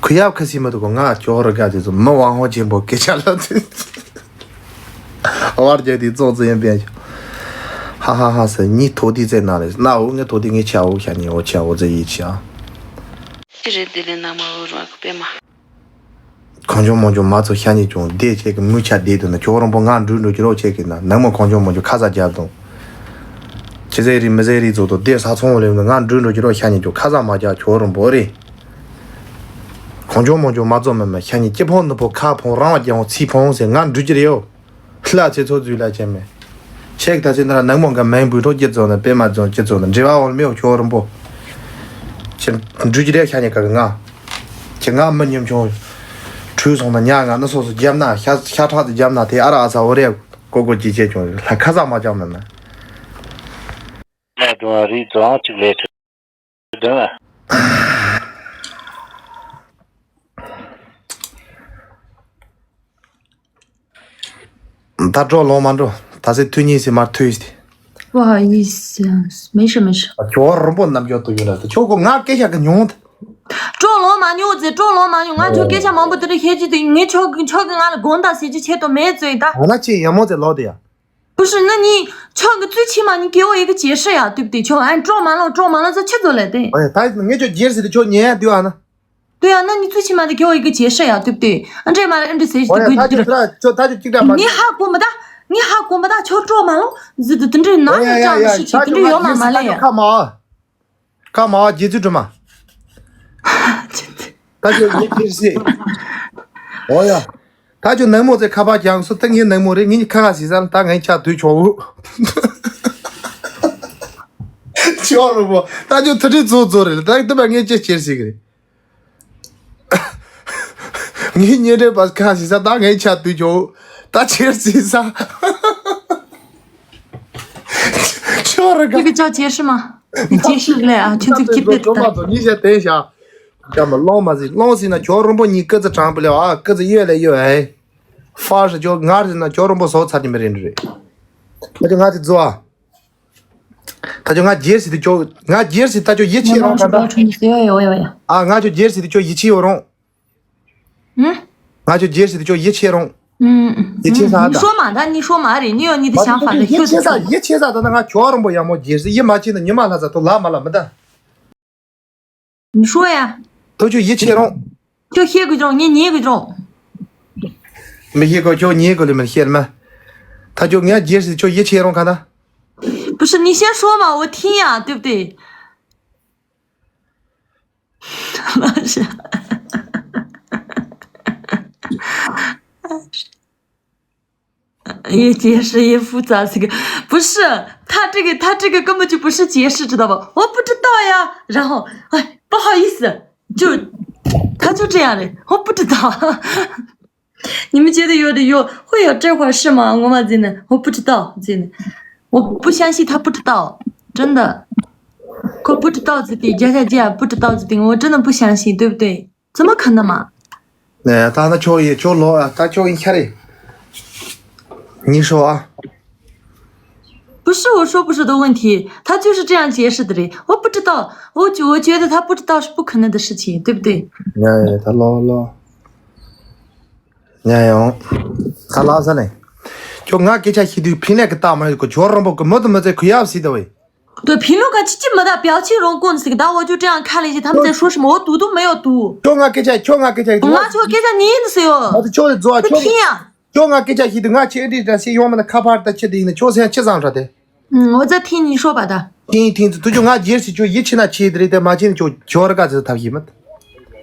ཁོ་ཡབ་ཁ་སི་མ་ཐུ་ཁོ་ང་ཁྱོད་ར་ག་དེ་ཚོ་མི་དབང་ཧོ་ཆེན་པོ་སྐད་ཆ་ལ་དེ། བར་རྒྱག་དེ་ཙོག་ཙེ་ཡིན་པས། ཧ་ཧ་ཧ་ཟེར་ཉི་ཐོ་དེ་ཙེ་ན་རེ་ན་འུ་ངའི་ཐོ་དེ་ངའི་ཆ་འུ་ཤ་ཉི་འོ་ཆ་འོ་ཙེ་ཡི་ཆ། ཅི་རེད་དེ་ལས་ན་མ་འུ་ར་ཁོ་པེ་མ། གང་བྱུང་མང་བྱུང་མ་ཚོ་ཤ་ཉེ་ཅུང་བདེ་ཆེ་གི་མུ་ཆ་བདེ་དུ་ན་ཁྱོད་རང་པོ་ང་འགྲུལ་འགྲོ་ཀྱི་རོགས་ཆེ་གི་ན་ནང་མ་གང་བྱུང་མང་བྱུང་ཁ་ས་རྒྱབ་དང་། ཁྱི་ཟེ་རི་མི་ཟེ་རི་ཚོ་དང་བདེ་ས་ཚོང་ལེ་ན་ང་འགྲུལ་འགྲོ་ཀྱི་རོགས་ཤ་ཉེ་ཅུང་ཁ་ས་མ་རྒྱབ་ཁྱོད་རང་པོ་རེད། གང་བྱུང་མང་བྱུང་མ་ཚོ་མི་མི་ཤ་ཉེ་སྐྱི་ཕོང་ནུ་ཕོ་ཁ་ཕོང་རང་བ་རྒྱབ་ཚི་ཕོང་ཟེར་ང་འགྲུལ་གྱི་རེད་ཡོ། ལྷ་ཚེ་ཚོ་རྫུས་ལ་ཅན་མེད། ཆེག་ད་ཚེ་ན་ར་ནང་མོ་འགའ་མེན་བུ་ཐོག་སྐྱེ་ཚོ་ན་པེ་མ་ཚོ་སྐྱེ་ཚོ་ན་འབྲེལ་བ་འོང་མེའོ་ཁྱོད་རིན་པོ། ཁྱེད་འགྲུལ་གྱི་རེད་ཤ་ཉེ་ག་གི་ང་། ཁྱེད་ང་མི་ཉམ་ཆུང་། བྲུས་སོང་ན་ཉག་ང་ནི་སོ་སོ་རྒྱབ་ན་ཤ་ཤ་ཁྲག་དེ་རྒྱབ་ན་དེ་ཨ་ར་ཨ་ས་འོ་རེ་ཀོ་ཀོ་ཅི་བྱེད་ཀྱང་ལྷ་ཁ་ས་མ་རྒྱབ་ན་ན། ལས་དུང་རིགས་རྫོང་གཅིག་ལས་ཁྲི། ད་འགྲོ་ལོང་མ་འགྲོ། ད་སེ་ཐུ་ཉིན་སེ་མར་ཐུས་ཏེ། 不好意思，没事没事。 ཁྱོད་རིན་པོ་རྣམ་འགྱུར་དུ་ཡོད་ན་ད་ཁྱོད་ཀོ་ང་སྐད་ཤ་གི་མྱོང་ད། 中龙马牛子，中龙马牛， ང་ཁྱོད་སྐད་ཆ་མང་པོ་དེ་འདྲ་བཤད་ཀྱི་འདུག་ངས་ཁྱོད་ཀྱི་ཁྱོད་ཀྱི་ང་ལ་དགོངས་དག་ཟེར་རྒྱུ་ཆེད་དུ་མེད་ཚོད་ད། ང་ལ་ཅི་ཡ་མོ་ཚེ་ལོག་དེ་ཡ། 不是，那你唱个最起码你给我一个解释呀，对不对？就哎，撞完了，撞完了，这气走了，对。 ཨོ་ཡ་ད་ངས་ཁྱོད་རྒྱལ་སྲིད་དུ་ཁྱོད་ཉན་ཡ་དུས་ཨ་ན། 对呀，那你最起码得给我一个解释呀，对不对？啊，这嘛了，这谁 ཨོ་ཡ་ད་ཁྱོད་ད་ཁྱོད་ད་ཁྱོད་གཅིག་འདྲ་མ། 你还管不到，你还管不到，就撞完了，这这这这哪里这样的事情，这这有嘛嘛了呀？ ཁ་མ་ཁ་མ་རྗེ་བཙུན་སྒྲོལ་མ། ད་ཁྱོད་ངའི་ཕིར་སི། ཨོ་ཡ། ད་ཁྱོད་ནང་མོ་ཚེ་ཁ་པར་ཀྱང་སུ་ད་ངའི་ནང་མོ་རེད་ངའི་ཁ་ཁ་ཟི་ས་ད་ངའི་ཆ་དུས་ཆོག་འུ། ཆོག་རུ་པོ་ད་ཁྱོད་ཐུ་ཁྲི་ཚོ་ཚོ་རེད་ད་དུ་པ་ངའི་ཅི་ཁྱེར་སི་གི་རེད། ངའི་ཉེ་འབྲེལ་པ་ཁ་ཟི་ས་ད་ངའི་ཆ་དུས་ཆོག་འུ། ད་ཁྱེར་སི་ས། ཆོག་རུ་ག 这个叫解释吗？你解释嘞啊，就这个 ཁྱེད་པས་ད། ཉི་ཤ་དེ་ཤ། ཀ་མ་ལོང་མ་ཟི་ལོང་ཟི་ན་ཁྱོད་རིན་པོ་ཉི་ཀི་ཙི་དྲང་པོ་ལེ་ཨ་ཀི་ཙི་ཡོད་ལེ་ཡོད་ཨེ། ཧྥ་ཧྲི་ཁྱོད་ང་རི་ན་ཁྱོད་རིན་པོ་སོ་ཚར་གྱི་མི་རེད་འདྲི་རེད། ད་ཁྱོད་ང་ཅི་ཛོ་ཨ། ད་ཁྱོད་ང་རྒྱལ་སྲིད་དུ་ཁྱོད་ང་རྒྱལ་སྲིད་ད་ཁྱོད་ཡིད་ཆེས་རང་ག་ད། ཨ་ང་ཁྱོད་རྒྱལ་སྲིད་དུ་ཁྱོད་ཡིད་ཆེས་ཡོད་རང་། ང་ཁྱོད་རྒྱལ་སྲིད་དུ་ཁྱོད་ཡིད་ཆེས་རང་། 嗯，嗯，你说嘛，他你说嘛，你有你的想法，你说。 ཡིད་ཆེས་ས་ད་ང་ཁྱོད་རང་པོ་ཡག་མོ་རྒྱལ་སྲིད་ཡིད་མ་ཆེས་ན་ཉི་མ་ལྷ་ས་ཐོ་ལ་མ་ལ་མི་ད། 你说呀。 ཐོ་ཁྱོད་ཡིད་ཆེས་རང་། 就歇个中，你你个中。 མི་ཤེས་གོ་ཁྱོད་ཉེས་གོ་ལེ་མི་ཤེས་མ། ད་ཁྱོད་ངས་རྒྱལ་སྲིད་ཁྱོད་ཡིད་ཆེས་རང་ག་ད། 不是，你先说嘛，我听呀，对不对？ 越解释越复杂，这个不是，他这个他这个根本就不是解释，知道吧？我不知道呀，然后哎，不好意思，就他就这样的，我不知道。 你们觉得有的有会有这回事吗？我嘛真的我不知道，真的我不相信他不知道，真的。我不知道这点，佳佳姐不知道这点，我真的不相信，对不对？怎么可能嘛？ ད་ན་ཁྱོད་ཡིན་ཁྱོད་ལོ་ད་ཁྱོད་ཡིན་ཤ་རེད། 你说啊。 不是我说不是的问题，他就是这样解释的嘞。我不知道，我觉我觉得他不知道是不可能的事情，对不对？ ཡ་ཡ་ད་ལོ་ལོ། ཡ་ཡང་། ད་ལ་ས་ནས། ཁྱོད་ང་སྐད་ཆ་བཤད་དུས་ཕིན་ལས་ཀྱི་རྟགས་མ་ཡོད་ཀྱི་ཇོ་རིན་པོ་གི་མི་དུ་མི་ཚེ་ཁུ་ཡབ་སྲིད་དོ་བས། 对，评论个七七没得表情容共是个，但我就这样看了一下，他们在说什么，我读都没有读。 ཁྱོད་ང་སྐད་ཆ་ཁྱོད་ང་སྐད་ཆ་ང་ཁྱོད་སྐད་ཆ་ཉན་ནི་སུ་ཡོད། 我的 ཁྱོད་རྫོགས་ཁྱོད་ཁྱིམ་ཡ། ཁྱོད་ང་སྐད་ཆ་བཤད་དུས་ང་ཁྱེད་འདྲི་འདྲ་སེ་ཡོང་མ་ན་ཁ་པར་ད་ཁྱེད་དེ་ཡིན་ན་ཁྱོད་སེམས་ཅི་བཟང་འདྲ་དེ། 嗯，我在听你说吧的。 ཐིང་ཐིང་དུ་དུ་ཁྱོད་ང་རྗེས་སུ་ཁྱོད་ཡིད་ཆེས་ན་ཆེས་དེ་རེད་དེ་མ་ཆེས་ན་ཁྱོད་ཁྱོད་ར་ག་ཚོད་ཐབས་ཤེས་མི།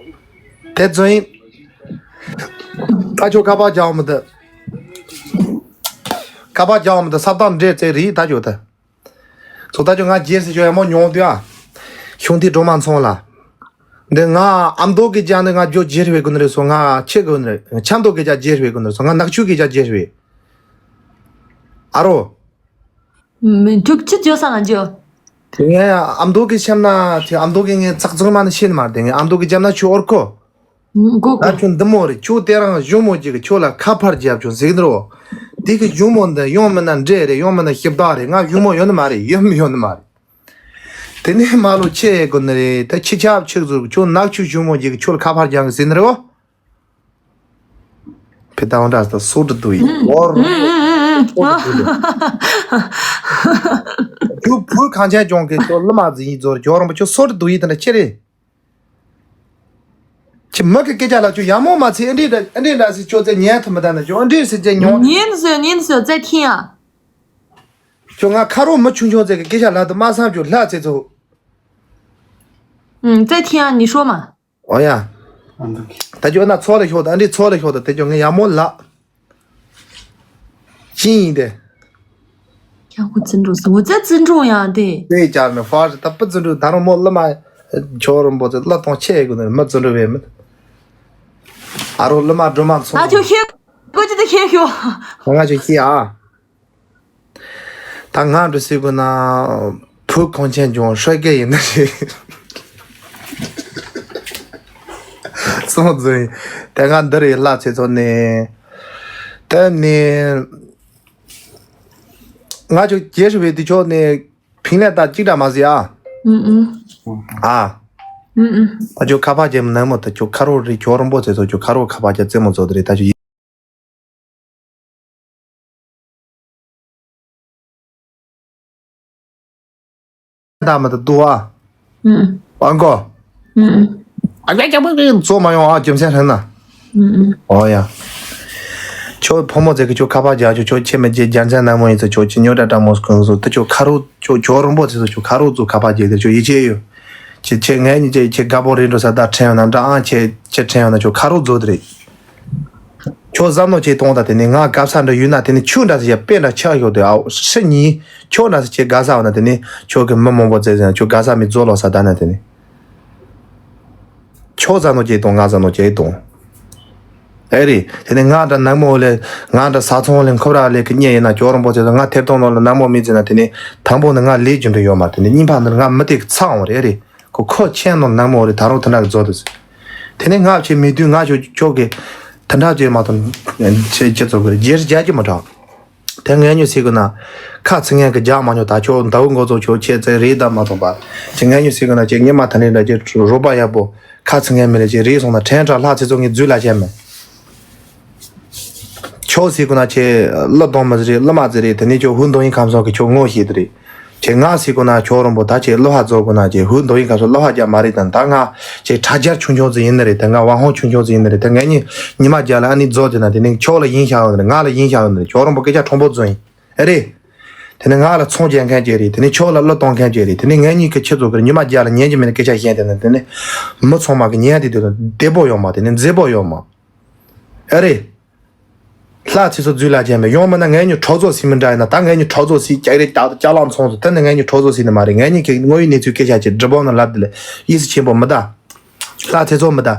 དེ་ཚོ་ཡིན། ད་ཁྱོད་ཁ་པར་རྒྱག་མི་འདུག་ཁ་པར་རྒྱག་མི་འདུག་ས་བཏང་འདྲེ་ཚེ་རིག་ད་ཁྱོད་དེ། ཚོ་ད་ཅོ་ང་རྗེས་སུ་ཅོ་ཡ་མོ་མྱོང་དུས་ཨ། གཞུང་དེ་སྒྲོལ་མ་ཚོང་ལ། འདི་ང་ཨ་མདོ་གི་ཅང་འདི་ང་ཇོ་རྗེས་རེད་དགོས་ནི་རེད་སོ་ང་ཆེ་དགོས་ནི་རེད་ཆབ་མདོ་གི་ཅང་རྗེས་རེད་དགོས་ནི་རེད་སོ་ང་ནག་ཆུ་གི་ཅང་རྗེས་རེད། ཨ་རོ། མི་འདུག་ཅི་ཅོ་ས་ང་ཅོ། ངས་ཨ་མདོ་གི་ཆབ་ན་དེ་ཨ་མདོ་གི་ངས་ཙག་ཙོག་མ་ནི་ཤེས་ནི་མ་རེད་དེ་ངས་ཨ་མདོ་གི་ཅང་ན་ཆུ་ཨོར་ཁོ། གོ་གོ། ད་ཁྱོད་འདི་མོ་རེད་ཁྱོད་དེ་རང་གཞུང་མོ་ཅིག་གིས་ཁྱོད་ལ་ཁ་ཕར་རྒྱབ་ཁྱོད་ཟིག་འདྲ་བོ། དེ་གི་གཞུང་མོ་འདི་ཡོང་མིན་ན་འདྲེ་རེད་ཡོང་མིན་ན་ཞིབ་བཏགས་རེད་ང་གཞུང་མོ་ཡོད་ནི་མ་རེད་ཡོད་མི་ཡོད་ནི་མ་རེད། དེ་ནས་མ་ལོ་ཆེ་ཡེ་གོ་ནི་རེད་ད་ཁྱི་ཆབ་ཆིག་ཟུར་ཁྱོད་ནག་ཆུ་གཞུང་མོ་ཅིག་གིས་ཁྱོད་ལ་ཁ་ཕར་རྒྱབ་གི་ཟིག་འདྲ་བོ། ཕི་ཏ་ཝང་ཏྲ་ས་སོ་འདྲ་འདུག་ཡིན་ཨོ་རུ། ཁྱོད་བུ་གང་ཆེན་ཅོང་གི་ཁྱོད་ལི་མ་ཟིག་ཡིན་ཟོར་ཇོ་རོང་པ་ཁྱོད་སོ་འདྲ་འདུག་ཡིན་དེ་འདྲ་ཆེ་རེད། ཁྱི་མི་གི་སྐད་ཆ་ལ་ཁྱོད་ཡ་མོ་མ་ཚེ་ཨེ་འདྲེ་འདྲ་ཨེ་འདྲེ་འདྲ་ཟེར་ཁྱོད་ཚེ་ཉན་ཐུབ་མི་ད་ན་ཁྱོད་ཨེ་འདྲེ་ཟེར་ཅེ་ཉོ། ཉན་ཟེར་ཉན་ཟེར་ཙེ་ཐིང་ཡ། ཁྱོད་ང་ཁ་རོག་མི་ཆུང་ཆུང་ཚེ་གི་སྐད་ཆ་ལ་དུ་མ་བསམ་ཁྱོད་ལྷ་ཚེ་ཚོ། ཨུམ་ཙེ་ཐིང་ཡ་ཉི་ཤོ་མ། ཨོ་ཡ། ད་ཁྱོད་ན་ཚོ་ལ་ཤོག་ད་ཨེ་འདྲེ་ཚོ་ལ་ཤོག་ད་དེ་ཁྱོད་ངས་ཡ་མོ་ལ། ཅི་ཡིན་ཏེ། ཁྱང་ཁུ་བརྩི་འགྲོ་སོང་ཙེ་བརྩི་འགྲོ་ཡང་དེ། དེ་ཅར་ནི་ཧྥ་ཞི་ད་པི་བརྩི་འགྲོ་ད་རུང་མོ་བླ་མ། ཆོ་རིན་པོ་ཚེ་བླ་གཏོང་ཆེ་གི་ནི་མི་བརྩི་འགྲོ་བའི་མི། ཨ་རོ་བླ་མ་སྒྲོལ་མ་ཚོ། ད་ཁྱོད་ཤེས་གོ་ཅི་ད་ཤེས་ཤོ། ང་ཁྱོད་ཤེས་ཨ། ད་ང་འགྲོ་སྲིད་གོ་ན། བུ་གོང་ཆེན་ཀྱང་ཧྲ་གེ་ཡིན་ན་རེད། སོང་ཙང་དེ་སྔ་འདི་རེད་ལྷ་ཚེ་ཚོ་ནས། དེ་ནས། ང་ཚོ་རྒྱལ་སྲིད་པའི་དུས་ཆོག་ནས་ཕིང་ལས་ད་གཅིག་འདྲ་མ་ཟིག་ཨ། ཨུ་ཨུ། ཨ། ཨུ་ཨུ། ད་ཁྱོད་ཁ་པར་རྒྱབ་ནང་མོ་ད་ཁྱོད་ཁ་རོག་རེད་ཁྱོད་རིན་པོ་ཚེ་ཚོ་ཁྱོད་ཁ་རོག་ཁ་པར་རྒྱབ་རྩེད་མོ་ཚོ་དེ་རེད་ད་ཁྱོད། ད་མ་ད་དུ་ཨ། ཨང་གོ། ཨ་ཀྱ་ཀྱ་པ་ཀྱ་ཚོ་མ་ཡོང་ཨ་རྒྱུ་མཚན་ཧྲན་ན། ཨོ་ཡ། ཁྱོད་ཕོ་མོ་ཚེ་གི་ཁྱོད་ཁ་པར་རྒྱག་ཁྱོད་ཁྱོད་ཁྱེད་མི་རྒྱལ་རྒྱལ་མཚན་ནང་མོ་ཡིན་ཚེ་ཁྱོད་ཁྱེད་ཉོ་ད་ཀྲང་མོ་སྐོང་སོ་ད་ཁྱོད་ཁ་རོག་ཁྱོད་ཁྱོད་རིན་པོ་ཚེ་ཚོ་ཁྱོད་ཁ་རོག་ཚོ་ཁ་པར་རྒྱག་དེ་ཁྱོད་ཡིད་ཆེས་ཡོད། ཁྱེད་ཁྱེད་ངའི་ཉིན་ཁྱེད་ཁྱེད་དགའ་པོ་རེད་འགྲོ་ས་ད་ཁྲེན་ཡོད་ན་འདྲ་ཨང་ཁྱེད་ཁྱེད་ཁྲེན་ཡོད་ན་ཁྱོད་ཁ་རོག་ཚོ་དེ་རེད། ཁྱོད་བསམ་མནོ་བྱེད་གཏོང་ད་དེ་ནས་ང་དགའ་ས་འདྲ་ཡོད་ན་དེ་ནས་ཆུ་འདྲ་ཟེར་ཡ་དཔེ་འདྲ་ཆགས་ཡོད་དེ་ཨའོ་ཧྲི་གཉིས་ཁྱོད་འདྲ་ཟེར་ཁྱེད་དགའ་ས་འོ་ན་དེ་ནས་ཁྱོད་ཀྱི་མི་མང་པོ་བཙལ་ཟེར་ན་ཁྱོད་དགའ་ས་མི་རྫོགས་ལོག་ས་ད་ན་དེ་ནས་ཁྱོད་བསམ་མནོ་བྱེད་གཏོང་ང་བསམ་མནོ་བྱེད་གཏོང་། ཨེ་རེད་དེ་ནས་ང་འདྲ་ནག་མོ་ལས་ང་འདྲ་ས་ཚོང་ལས་འཁོབ་ར་ལས་ཀྱི་གཉེན་ཡིན་ན་ཁྱོད་རིན་པོ་ཆེ་ཚོ་ང་ཐེབས་གཏོང་ནོ་ལ་ནག་མོ་མི་བཙལ་ན་དེ་ནས་དང་པོ་ནི་ང་ལས་རྒྱུ་འབྲས་ཡོད་མ་དེ་ནས་གཉིས་པ་ནི་ང་མི་དེ་ཚང་བ་རེད་ཨེ་རེད། ཁོ་ཁོ་ཁྱེད་ནོར་ནང་མོ་རེད་ད་རུང་དེ་འདྲ་གི་བཟོ་དུས། དེ་ནས་ང་ཆེ་མི་དུས་ང་ཆོ་ཁྱོད་ཀྱི་དེ་འདྲ་བྱེད་མ་ཐུབ་ཆེ་ཁྱེད་ཚོ་གི་རྒྱལ་རྒྱ་རྒྱུ་མ་དྲག་དེ་ངས་ཉོ་སྲིད་གི་ན། ཁ་ཚིག་ངན་གི་རྒྱག་མ་ཉོ་ད་ཁྱོད་ཟླ་བོ་འགོ་ཚོ་ཁྱོད་ཁྱེད་ཚེ་རེད་ད་མ་ཐོང་པ། ཁྱེད་ངས་ཉོ་སྲིད་གི་ན་ཁྱེད་ངས་མ་ཐ་ནས་འདྲ་ཁྱེད་རོགས་པ་ཡག་པོ་ཁ་ཚིག་ངན་མི་ལས་ཁྱེད་རེད་སོང་ན་ཕྲན་དྲག་ལྷ་ཚེ་ཚོ་ངས་རྫུས་ལ་བྱས་མེད། ཁྱོད་ཟེར་གོ་ན་ཁྱེད་གླུ་གཏོང་མི་ཟེར་རེད། གླུ་མ་ཟེར་རེད། དེ་ནས་ཁྱོད་ཧུ་མདོ་དབྱིངས་ཁམས་གསུམ་གི་ཁྱོད་ངོ་ཤེས་དེ་རེད། ཁྱེད་ང་ཟེར་གོ་ན་ཁྱོད་རོང་པོ་ད་ཁྱེད་གླུ་ཧ་རྫོགས་གོ་ན་ཁྱེད་ཧུ་མདོ་དབྱིངས་ཁམས་གསུམ་གླུ་ཧ་རྒྱག་མ་རེད་དམ། ད་ང་ཁྱེད་ཁྲ་རྒྱལ་ཆུང་ཆུང་ཟིག་ཡིན་ནི་རེད། དེ་ང་ཝང་ཧོང་ཆུང་ཆུང་ཟིག་ཡིན་ནི་རེད། དེ་ངེད་གཉིས་ཉི་མ་བརྒྱ་ལ་ཨ་ནི་རྫོགས་དེ་ན་དེ་ནས་ཁྱོད་ལ་ཡིན་ཤག་ཡོད་ནི་རེད། ང་ལ་ཡིན་ཤག་ཡོད་ནི་རེད། ཁྱོད་རོང་པོ་སྐད་ཆ་ཁྲོང་པོ་རྫོགས་ཡིན། ཨེ་རེད། དེ་ནས་ང་ལ་ཚོང་རྒྱག་མཁན་ཅིག་རེད། དེ་ནས་ཁྱོད་ལ་གླུ་གཏོང་མཁན་ཅིག་རེད། དེ་ནས་ངེད་གཉིས་ཀྱི་ཁྱེད་ཚོ་གི་ཉི་མ་བརྒྱ་ལ་ཉན་གྱི་མེད་ནི་སྐད་ཆ་བཤད་དེ་ན་དེ་ནས་མི་ཚང་མ་གི་ཉན་དེ་དེ་ལ་བདེ་པོ་ཡོད་མ། དེ་ནས་མཛེས་པོ་ཡོད་མ། ཨེ་རེད། ལྷ་ཚེ་སྲོག་རྫུས་ལ་བྱས་མེད། ཡོང་མིན་ན་ངེད་གཉིས་གྲོགས་ཚོགས་སྲིད་མི་འདྲ་ཡིན་ན། ད་ངེད་གཉིས་གྲོགས་ཚོགས་སྲིད་ཀྱག་རེད། ཀྱག་ཀྱག་ལང་ཚོང་ཚོ་དེ་ནི་ངེད་གཉིས་གྲོགས་ཚོགས་སྲིད་ནི་མ་རེད། ངེད་གཉིས་ཀྱི་དངོས་ཡོད་གནས་ཚུལ་སྐད་ཆ་ཅིག་སྒྲིབ་པོ་ནང་ལབ་དེ་ལས་ཡིད་སུ་ཆེན་པོ་མི་ད། ལྷ་ཚེ་སྲོག་མི་ད།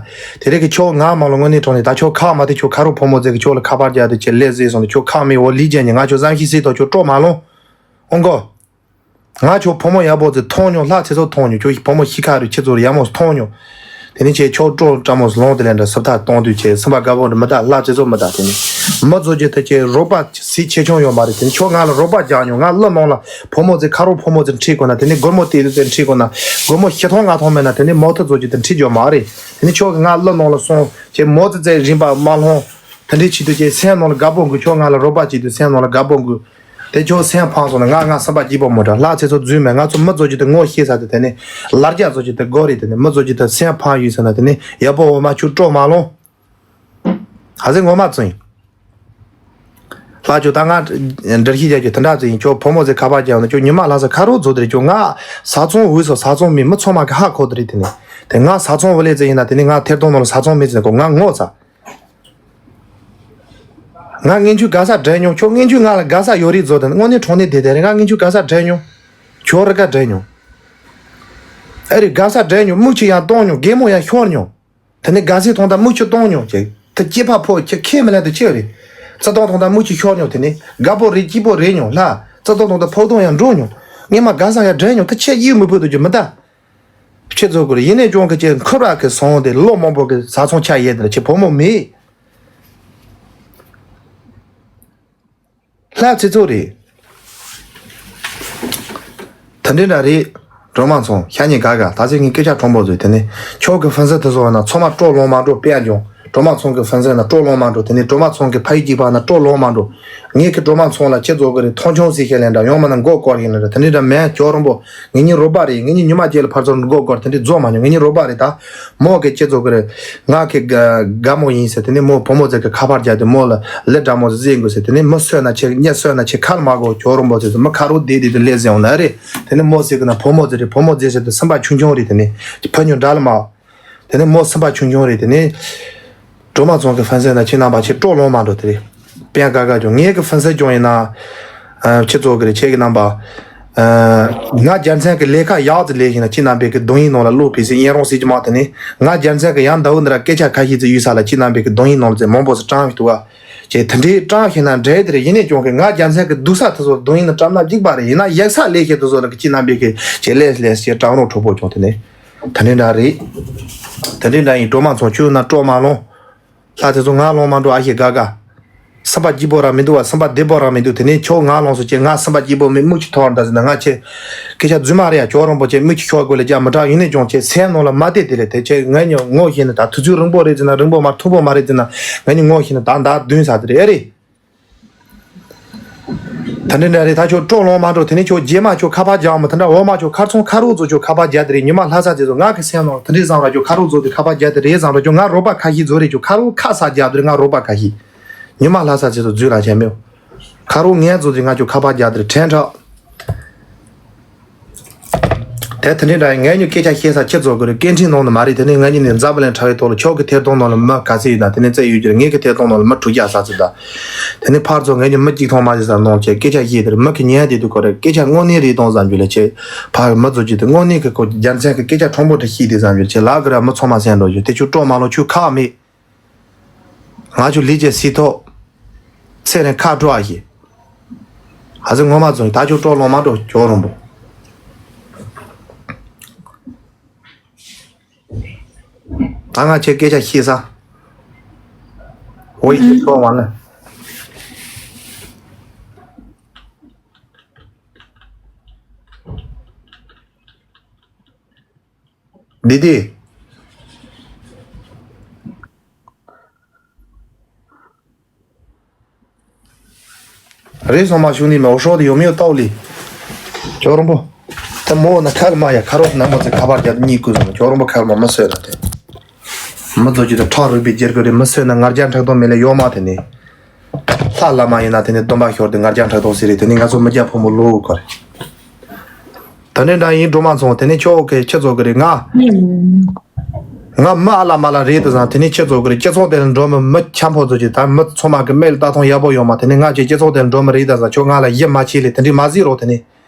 དེ་རིང་གི་ཁྱོད་ང་མ་ལོ་དངོས་གནས་དྲང་གནས་ད་ཁྱོད་ཁག་མ་དེ་ཁྱོད་ཁ་རོག་ཕོ་མོ་ཚོས་གི་ཁྱོད་ལ་ཁ་པར་རྒྱག་དེ་ཁྱེད་ལས་ཟེར་སོང་དེ་ཁྱོད་ཁག་མེད་འོ་ལི་རྒྱན་ནི་ང་ཁྱོད་བསམ་ཤེས་སྲིད་དོ་ཁྱོད་སྤྲོ་མ་ལོང་། ཨོང་གོ། ང་ཁྱོད་ཕོ་མོ་ཡག་པོ་ཟིག་མཐོང་མྱོང་། ལྷ་ཚེ་སྲོག་མཐོང་མྱོང་། ཁྱོད་ཕོ་མོ་ཤི་ཁ་རུ་ཁྱེད་ཚོར་ཡག་མོ་མཐོང་མྱོང་། དེ་ནས་ཁྱེད་ཁྱོད་སྤྲོ་སྤྲ་མོ་ལོང་དེ་ལས་འདྲ་སུབ་ཐག་གཏོང་དུས་ཁྱེད་སེམས་པ་དགའ་པོ་འདྲ་མི་ད། ལྷ་ཚེ་སྲོག་མི་ད། དེ་ནས་མི་བཟོ་རྒྱུ་དེ་ཁྱེད་རོགས་པ་སྲིད་ཆེ་ཆུང་ཡོད་མ་རེད། དེ་ནས་ཁྱོད་ང་ལ་རོགས་པ་རྒྱག་མྱོང་། ང་གླུ་ནང་ལ་ཕོ་མོ་ཚོས་ཁ་རོག་ཕོ་མོ་ཚོས་འཁྲིད་དགོས་ན། དེ་ནས་སྒོར་མོ་དེ་ཚོས་འཁྲིད་དགོས་ན། སྒོར་མོ་བཞི་སྟོང་ལྔ་སྟོང་མེད་ན་དེ་ནས་མོ་ཐུ་བཟོ་རྒྱུ་དེ་འཁྲིད་རྒྱུ་མ་རེད། དེ་ནས་ཁྱོད་ང་གླུ་ནང་ལ་སོང་ཁྱེད་མོ་ཚོ་ཚོས་རིན་པ་མ་ལྷོང་། དེ་འདྲའི་ཆེད་དུ་ཁྱེད་སེམས་ནང་ལ་དགའ་པོ་དགོས། ཁྱོད་ང་ལ་རོགས་པ་བྱེད་དུས་སེམས་ནང་ལ་དགའ་པོ་དགོས། དེ་ཁྱོད་སེམས་ཕངས་སོང་ན་ང་ང་སེམས་པ་སྐྱིད་པོ་མོ་འདྲ། ལྷ་ཚེ་སྲོག་རྫུས་མེད། ང་ཚོ་མི་བཟོ་རྒྱུ་དེ་ངོ་ཤེས་ས་དེ་དེ་ནས་ལར་རྒྱ་བཟོ་རྒྱུ་དེ་དགོས་རེད། དེ་ནས་མི་བཟོ་རྒྱུ་དེ་སེམས་ཕངས་ཡོད་ཟེར་ན་དེ་ནས་ཡག་པོ་འོ་མ་ཁྱོད་སྤྲོ་མ་ལོང་། ཧ་ཟེ་ངོ་མ་བཙུན། ལྷ་ཁྱོད་ད་ང་འདྲི་ཤེས་རྒྱ་ཁྱོད་དེ་འདྲ་ཚོ་ཡིན། ཁྱོད་ཕོ་མོ་ཚོས་ཁ་པར་རྒྱག་ན་ཁྱོད་ཉི་མ་ལྷ་ས་ཁ་རོག་བཟོ་དེ་རེད། ཁྱོད་ང་ས་ཚོང་འུ་སོ་ས་ཚོང་མི་མི་ཚང་མ་གི་ཧ་གོ་དེ་རེད། དེ་ནས་དེ་ང་ས་ཚོང་འུ་ལས་ཚེ་ཡིན་ན་དེ་ནས་ང་ཐེར་གཏོང་ནང་ལ་ས་ཚོང་མི་ཚེ་གོ་ང་ངོ་ཚ། ང་སྔོན་ཆད་དགའ་ས་དྲན་མྱོང་། ཁྱོད་སྔོན་ཆད་ང་ལ་དགའ་ས་ཡོད་རེད་བཟོ་དེ་དངོས་གནས་དྲང་གནས་བདེ་བདེ་རེད། ང་སྔོན་ཆད་དགའ་ས་དྲན་མྱོང་། ཁྱོད་རི་ཀ་དྲན་མྱོང་། ཨེ་རེད་དགའ་ས་དྲན་མྱོང་། མིག་ཆུ་ཡང་གཏོང་མྱོང་། གད་མོ་ཡང་ཤོར་མྱོང་། དེ་ནས་དགའ་སའི་ཐོང་ད་མིག་ཆུ་གཏོང་མྱོང་། ཅེ་ད་སྐྱེས་པ་ཕོ་ཁྱེད་ཁས་མི་ལེན་དུ་ཆེ་རེད། རྩི་ཐོང་ཐོང་ད་མིག་ཆུ་ཤོར་མྱོང་། དེ་ནས་དགའ་པོ་རེད་སྐྱིད་པོ་རེད་མྱོང་ལ། རྩི་ཐོང་ཐོང་ད་ཕོག་ཐོང་ཡང་འགྲོ་མྱོང་། སྔོན་མ་དགའ་ས་ཡང་དྲན་མྱོང་། ད་ཁྱེད་ཡིད་མི་ཕུད་དུ་རྒྱུ་མི་ད། ཁྱེད་ཚོ་ཀུར་ཡིན་ནས་ཀྱང་གི་ཁྱེད་ཁུར་ར་གི་སོང་དེ་ལོ་མང་པོ་གི་ས་ཚོང་ཆ་ཡས་དེ་ལ་ཁྱེད་བུ་མོ་མེད། ལྷ་ཚེ་ཚོ་རེད། ད་འདྲེ་འདྲ་རེད། གྲོ་མ་ཚོང་ཤ་ཉེ་ག་ག་ད་ཚེ་ངས་སྐད་ཆ་གྲོང་པོ་བཟོས། དེ་ནས་ཁྱོད་ཀྱི་ཧྥན་སི་དེ་ཚོ་ན་ཚང་མ་སྤྲོ་ལོང་མ་འགྲོ་པས་ཀྱང་གྲོ་མ་ཚོང་གི་ཧྥན་སི་ན་སྤྲོ་ལོང་མ་འགྲོ། དེ་ནས་གྲོ་མ་ཚོང་གི་ཕ་ཡུལ་གཅིག་པ་ན་སྤྲོ་ལོང་མ་འགྲོ། ངས་ཀྱི་གྲོ་མ་ཚོང་ལ་ཁྱེད་ཚོ་གི་རེད་མཐོང་ཆུང་ཟིག་ཤེས་ལེན་འདྲ་ཡོང་མ་ན་མགོ་སྐོར་ཡིན་ལ་འདྲ། དེ་འདྲེ་འདྲ་མེད་ཁྱོད་རོང་པོ། ངེད་གཉིས་རོགས་པ་རེད། ངེད་གཉིས་ཉི་མ་རྗེས་ལ་ཕར་ཚུར་མགོ་སྐོར་དེ་འདྲས་རྫོགས་མ་མྱོང་། ངེད་གཉིས་རོགས་པ་རེད་ད། མོ་གི་ཁྱེད་ཚོ་གི་རེད། ང་གི་དགའ་དགའ་མོ་ཡིན་ཟེར། དེ་ནས་མོ་བུ་མོ་ཚོ་གི་ཁ་པར་རྒྱག་དེ་མོ་ལ་ལི་དྲ་མོ་ཟེར་དགོས་ཟེར། དེ་ནས་མི་གསོད་ན་ཆེ་གཉེན་གསོད་ན་ཆེ་ཁ་ལ་མ་གོ་ཁྱོད་རོང་པོ་ཟེར་ཟེར་མི་ཁ་རུ་བསྡད་དེ་དེ་ལས་ཟེར་འོང་ལ་རེད། དེ་ནས་མོ་ཟེར་གི་ན་བུ་མོ་ཟེར་རེད། བུ་མོ་ཟེར་ཟེར་དེ་སེམས་པ་ཆུང་ཆུང་རེད། དེ་ནས་ཕ་ཉུང་འདྲ་ལ་མ། དེ་ནས་མོ་སེམས་པ་ཆུང་ཆུང་རེད། དེ་ནས་གྲོ་མ་ཚོང་གི་ཧྥན་སི་ན་ཁྱེད་རྣམ་པ་ཁྱེད་སྤྲོ་ལོང་མ་འགྲོ་དེ་རེད། པན་ཀ་ཀ་ཀྱང་ངེད་ཀྱི་ཧྥན་སི་ཀྱང་ཡིན་ན། ཁྱེད་ཚོ་གི་རེད་ཁྱེད་ཀྱི་རྣམ་པ། ང་རྒྱལ་མཚན་གྱི་ལས་ཀ་ཡག་ཙི་ལས་ཤིང་ན་ཁྱེད་རྣམ་པས་ཀྱི་གདོང་ཡིན་ནང་ལ་བླུགས་ཕེ་སི་གཡེང་རོང་སྲིད་ཀྱི་མ། དེ་ནས་ང་རྒྱལ་མཚན་གྱི་ཡང་ཟླ་བོ་འདི་ར་སྐད་ཆ་ཁ་ཤས་ཙི་ཡོད་ས་ལ་ཁྱེད་རྣམ་པས་ཀྱི་གདོང་ཡིན་ནང་ལ་ཙི་མང་པོ་སི་དྲང་ཡོད་དུ་བ། ཁྱེད་དེ་འདྲའི་དྲང་ཤིང་ན་འདྲེ་དེ་རེད། ཡིན་ནས་ཀྱང་གི་ང་རྒྱལ་མཚན་གྱི་སྡུག་ས་དེ་ཚོ་གདོང་ཡིན་ན་བཀྲམ་ན་འཇིག་པ་རེད། ཡིན་ན་ཡག་ས་ལས་ཤིང་དེ་ཚོ་ལ་ཁྱེད་རྣམ་པས་ཀྱི་ཁྱེད་ལས་ལས་ཤིང་དྲང་རོང་གྲོགས་པོ་ཀྱང་དེ་ནས། དེ་འདྲ་འདྲ་རེད། དེ་འདྲ་འདྲ་ཡིན་གྲོ་མ་ཚོང་ཁྱོད་ན་སྤྲོ་མ་ལོང་། ལྷ་དེ་ཚོ་ང་ལོང་མ་འགྲོ་ཨ་ཞེ་དགའ་དགའ། སེམས་པ་སྐྱིད་པོ་རང་མི་འདུག་བ། སེམས་པ་བདེ་པོ་རང་མི་འདུག་དེ་ནས་ཁྱོད་ང་ལོང་སོང་ཁྱེད་ང་སེམས་པ་སྐྱིད་པོ་མེད། མིག་ཆུ་ཐོར་འདྲ་ཟེར་ན་ང་ཁྱེད། སྐད་ཆ་རྫུན་མ་རེད་ཡ། ཁྱོད་རོང་པོ་ཁྱེད་མིག་ཆུ་ཤོར་དགོས་ལས་རྒྱག་མི་དྲག་ཡིན་ནས་ཀྱང་ཁྱེད་སེམས་ནང་ལ་མ་བདེ་དེ་ལས་དེ་ཁྱེད་ང་ཉོ་ངོ་ཤེས་ན་ད་དུས་ཚོད་རིང་པོ་རེད་ཟེར་ན་རིང་པོ་མ་མཐུག་པོ་མ་རེད་ཟེར་ན་ང་ཉོ་ངོ་ཤེས་ན་ད་ད་བདུན་ས་དེ་རེད་ཨེ་རེད། ད་འདྲ་འདྲ་རེད། ད་ཁྱོད་སྤྲོ་ལོང་མ་འགྲོ། དེ་ནས་ཁྱོད་རྗེས་མ་ཁྱོད་ཁ་པར་རྒྱག་མི་དེ་འདྲ་འོ་མ་ཁྱོད་ཁར་ཚོང་ཁ་རོག་ཚོ་ཁྱོད་ཁ་པར་རྒྱག་དེ་རེད། ཉི་མ་ལྷ་ས་ཚེ་ཚོ་ང་གི་སེམས་ནང་དེ་འདྲའི་བཟང་ར་ཁྱོད་ཁ་རོག་ཚོ་དེ་ཁ་པར་རྒྱག་དེ་རེད་བཟང་ར་ཁྱོད་ང་རོགས་པ་ཁ་ཤས་ཚོ་རེད། ཁྱོད་ཁ་རོག་ཁ་ས་རྒྱག་དེ་རེད། ང་རོགས་པ་ཁ་ཤས། ཉི་མ་ལྷ་ས་ཚེ་ཚོ་རྫུན་ལ་བྱས་མེད། ཁ་རོག་ངན་ཚོ་དེ་ང་ཁྱོད་ཁ་པར་རྒྱག་དེ་རེད་དྲན་དྲག་དེ་དེ་འདྲའི་འདྲ་ཡིན། ངས་ཉོ་སྐད་ཆ་བཤད་ས་ཁྱེད་ཚོ་གི་རེད། སྐད་འཕྲིན་ནང་དུ་མ་རེད། དེ་ནས་ང་གཉིས་ནས་མཛའ་པ་ལན་ཁྲ་བའི་ཐོག་ལ་ཁྱོད་ཀྱི་ཐེར་གཏོང་ནང་ལ་མི་ག་ཚད་ཡོད་ན་དེ་ནས་རྩེ་ཡོད་ཀྱི་རེད། ངེད་ཀྱི་ཐེར་གཏོང་ནང་ལ་མི་དྲུག་བརྒྱ་ས་ཚོད་ད། དེ་ནས་ཕར་ཚོ་ངས་ཉོ་མི་གཅིག་ཐོང་མ་ཟེར་ས་ནང་བྱས་སྐད་ཆ་བཤད་དེ་རེད། མི་གི་ཉན་དེ་དུ་གོ་རེད། སྐད་ཆ་དངོས་གནས་རེད་དང་བསམ་རྒྱུ་ལ་བྱས། ཕར་མི་ཚོ་བྱས་དེ་དངོས་གནས་ཀྱི་ཁོ་རྒྱལ་མཚན་གྱི་སྐད་ཆ་ཁྲོང་པོ་དེ་ཤེས་དེ་བསམ་རྒྱུ་བྱས་ལག་གི་ར་མི་ཚང་མ་སེམས་འགྲོ་རྒྱུ་དེ་ཁྱོད་སྤྲོ་མ་ལོ་ཁྱོད་ཁག་མེད། ང་ཚོ་ལས་ཀྱི་སྲིད་ཐོག་ཚེ་རིང་ཁ་དྲོ་ཨ་ཞེ། ཨ་ཟེ་ངོ་མ་བཙོང་ད་ཁྱོད་སྤྲོ་ལོང་མ་འགྲོ་ཁྱོད་རོང་པོ། ད་ང་ཁྱེད་སྐད་ཆ་ཤེས་ས། འོ་ཡི་ཁྱེད་སྤྲོ་བ་ནི། འདི་དེ། རེད་སོང་མ་ཤུང་ནི་མ་འོ་ཧྲོ་དེ་ཡོད་མི་ཡོད་ཏའོ་ལི། ཅོག་རོང་པོ། ད་མོ་ན་ཁ་ལ་མ་ཡ་ཁ་རོག་ན་མོ་ཚེ་ཁ་པར་རྒྱབ་གཉིད་ཁུག་སོང་ཅོག་རོང་པོ་ཁ་ལ་མ་མ་སོད་ན་དེ། མི་ཚོ་ཅི་ད་ཁྲག་རུས་པའི་རྒྱལ་ཁབ་རེད་མི་སོད་ན་ངར་རྒྱ་འཁྲབ་སྟོང་མེད་ལ་ཡོད་མ་དེ་ནི། ལྷ་བླ་མ་ཡིན་ན་དེ་ནི་སྡོམ་པ་ཤོར་དེ་ངར་རྒྱ་འཁྲབ་སྟོང་ཟེར་རེད་དེ་ནི་ང་ཚོ་མི་རྒྱ་ཕོ་མོ་ལོ་གོ་རེད། ད་ནི་འདྲ་ཡིན་འགྲོ་མ་སོང་དེ་ནི་ཁྱོ་གི་ཁྱེད་ཚོ་གི་རེད་ང་། ང་མི་ཨ་ལ་མ་ལ་རེད་དུ་བཟང་དེ་ནི་ཁྱེད་ཚོ་གི་རེད་སྤྱི་ཚོགས་དེ་ལ་འགྲོ་མི་མི་འཁྱམ་ཕོ་ཚོ་ཅིག་ད་མི་ཚོ་མ་གི་མེད་ལ་ལྟ་ཐོང་ཡག་པོ་ཡོང་མ་དེ་ནི་ང་ཅིག་སྤྱི་ཚོགས་དེ་ལ་འགྲོ་མི་རེད་ད་བཟང་ཁྱོ་ང་ལ་ཡིད་མ་ཆེས་ལེ་དེ་འདྲི་མ་ཟིག་རོགས་དེ་ནི།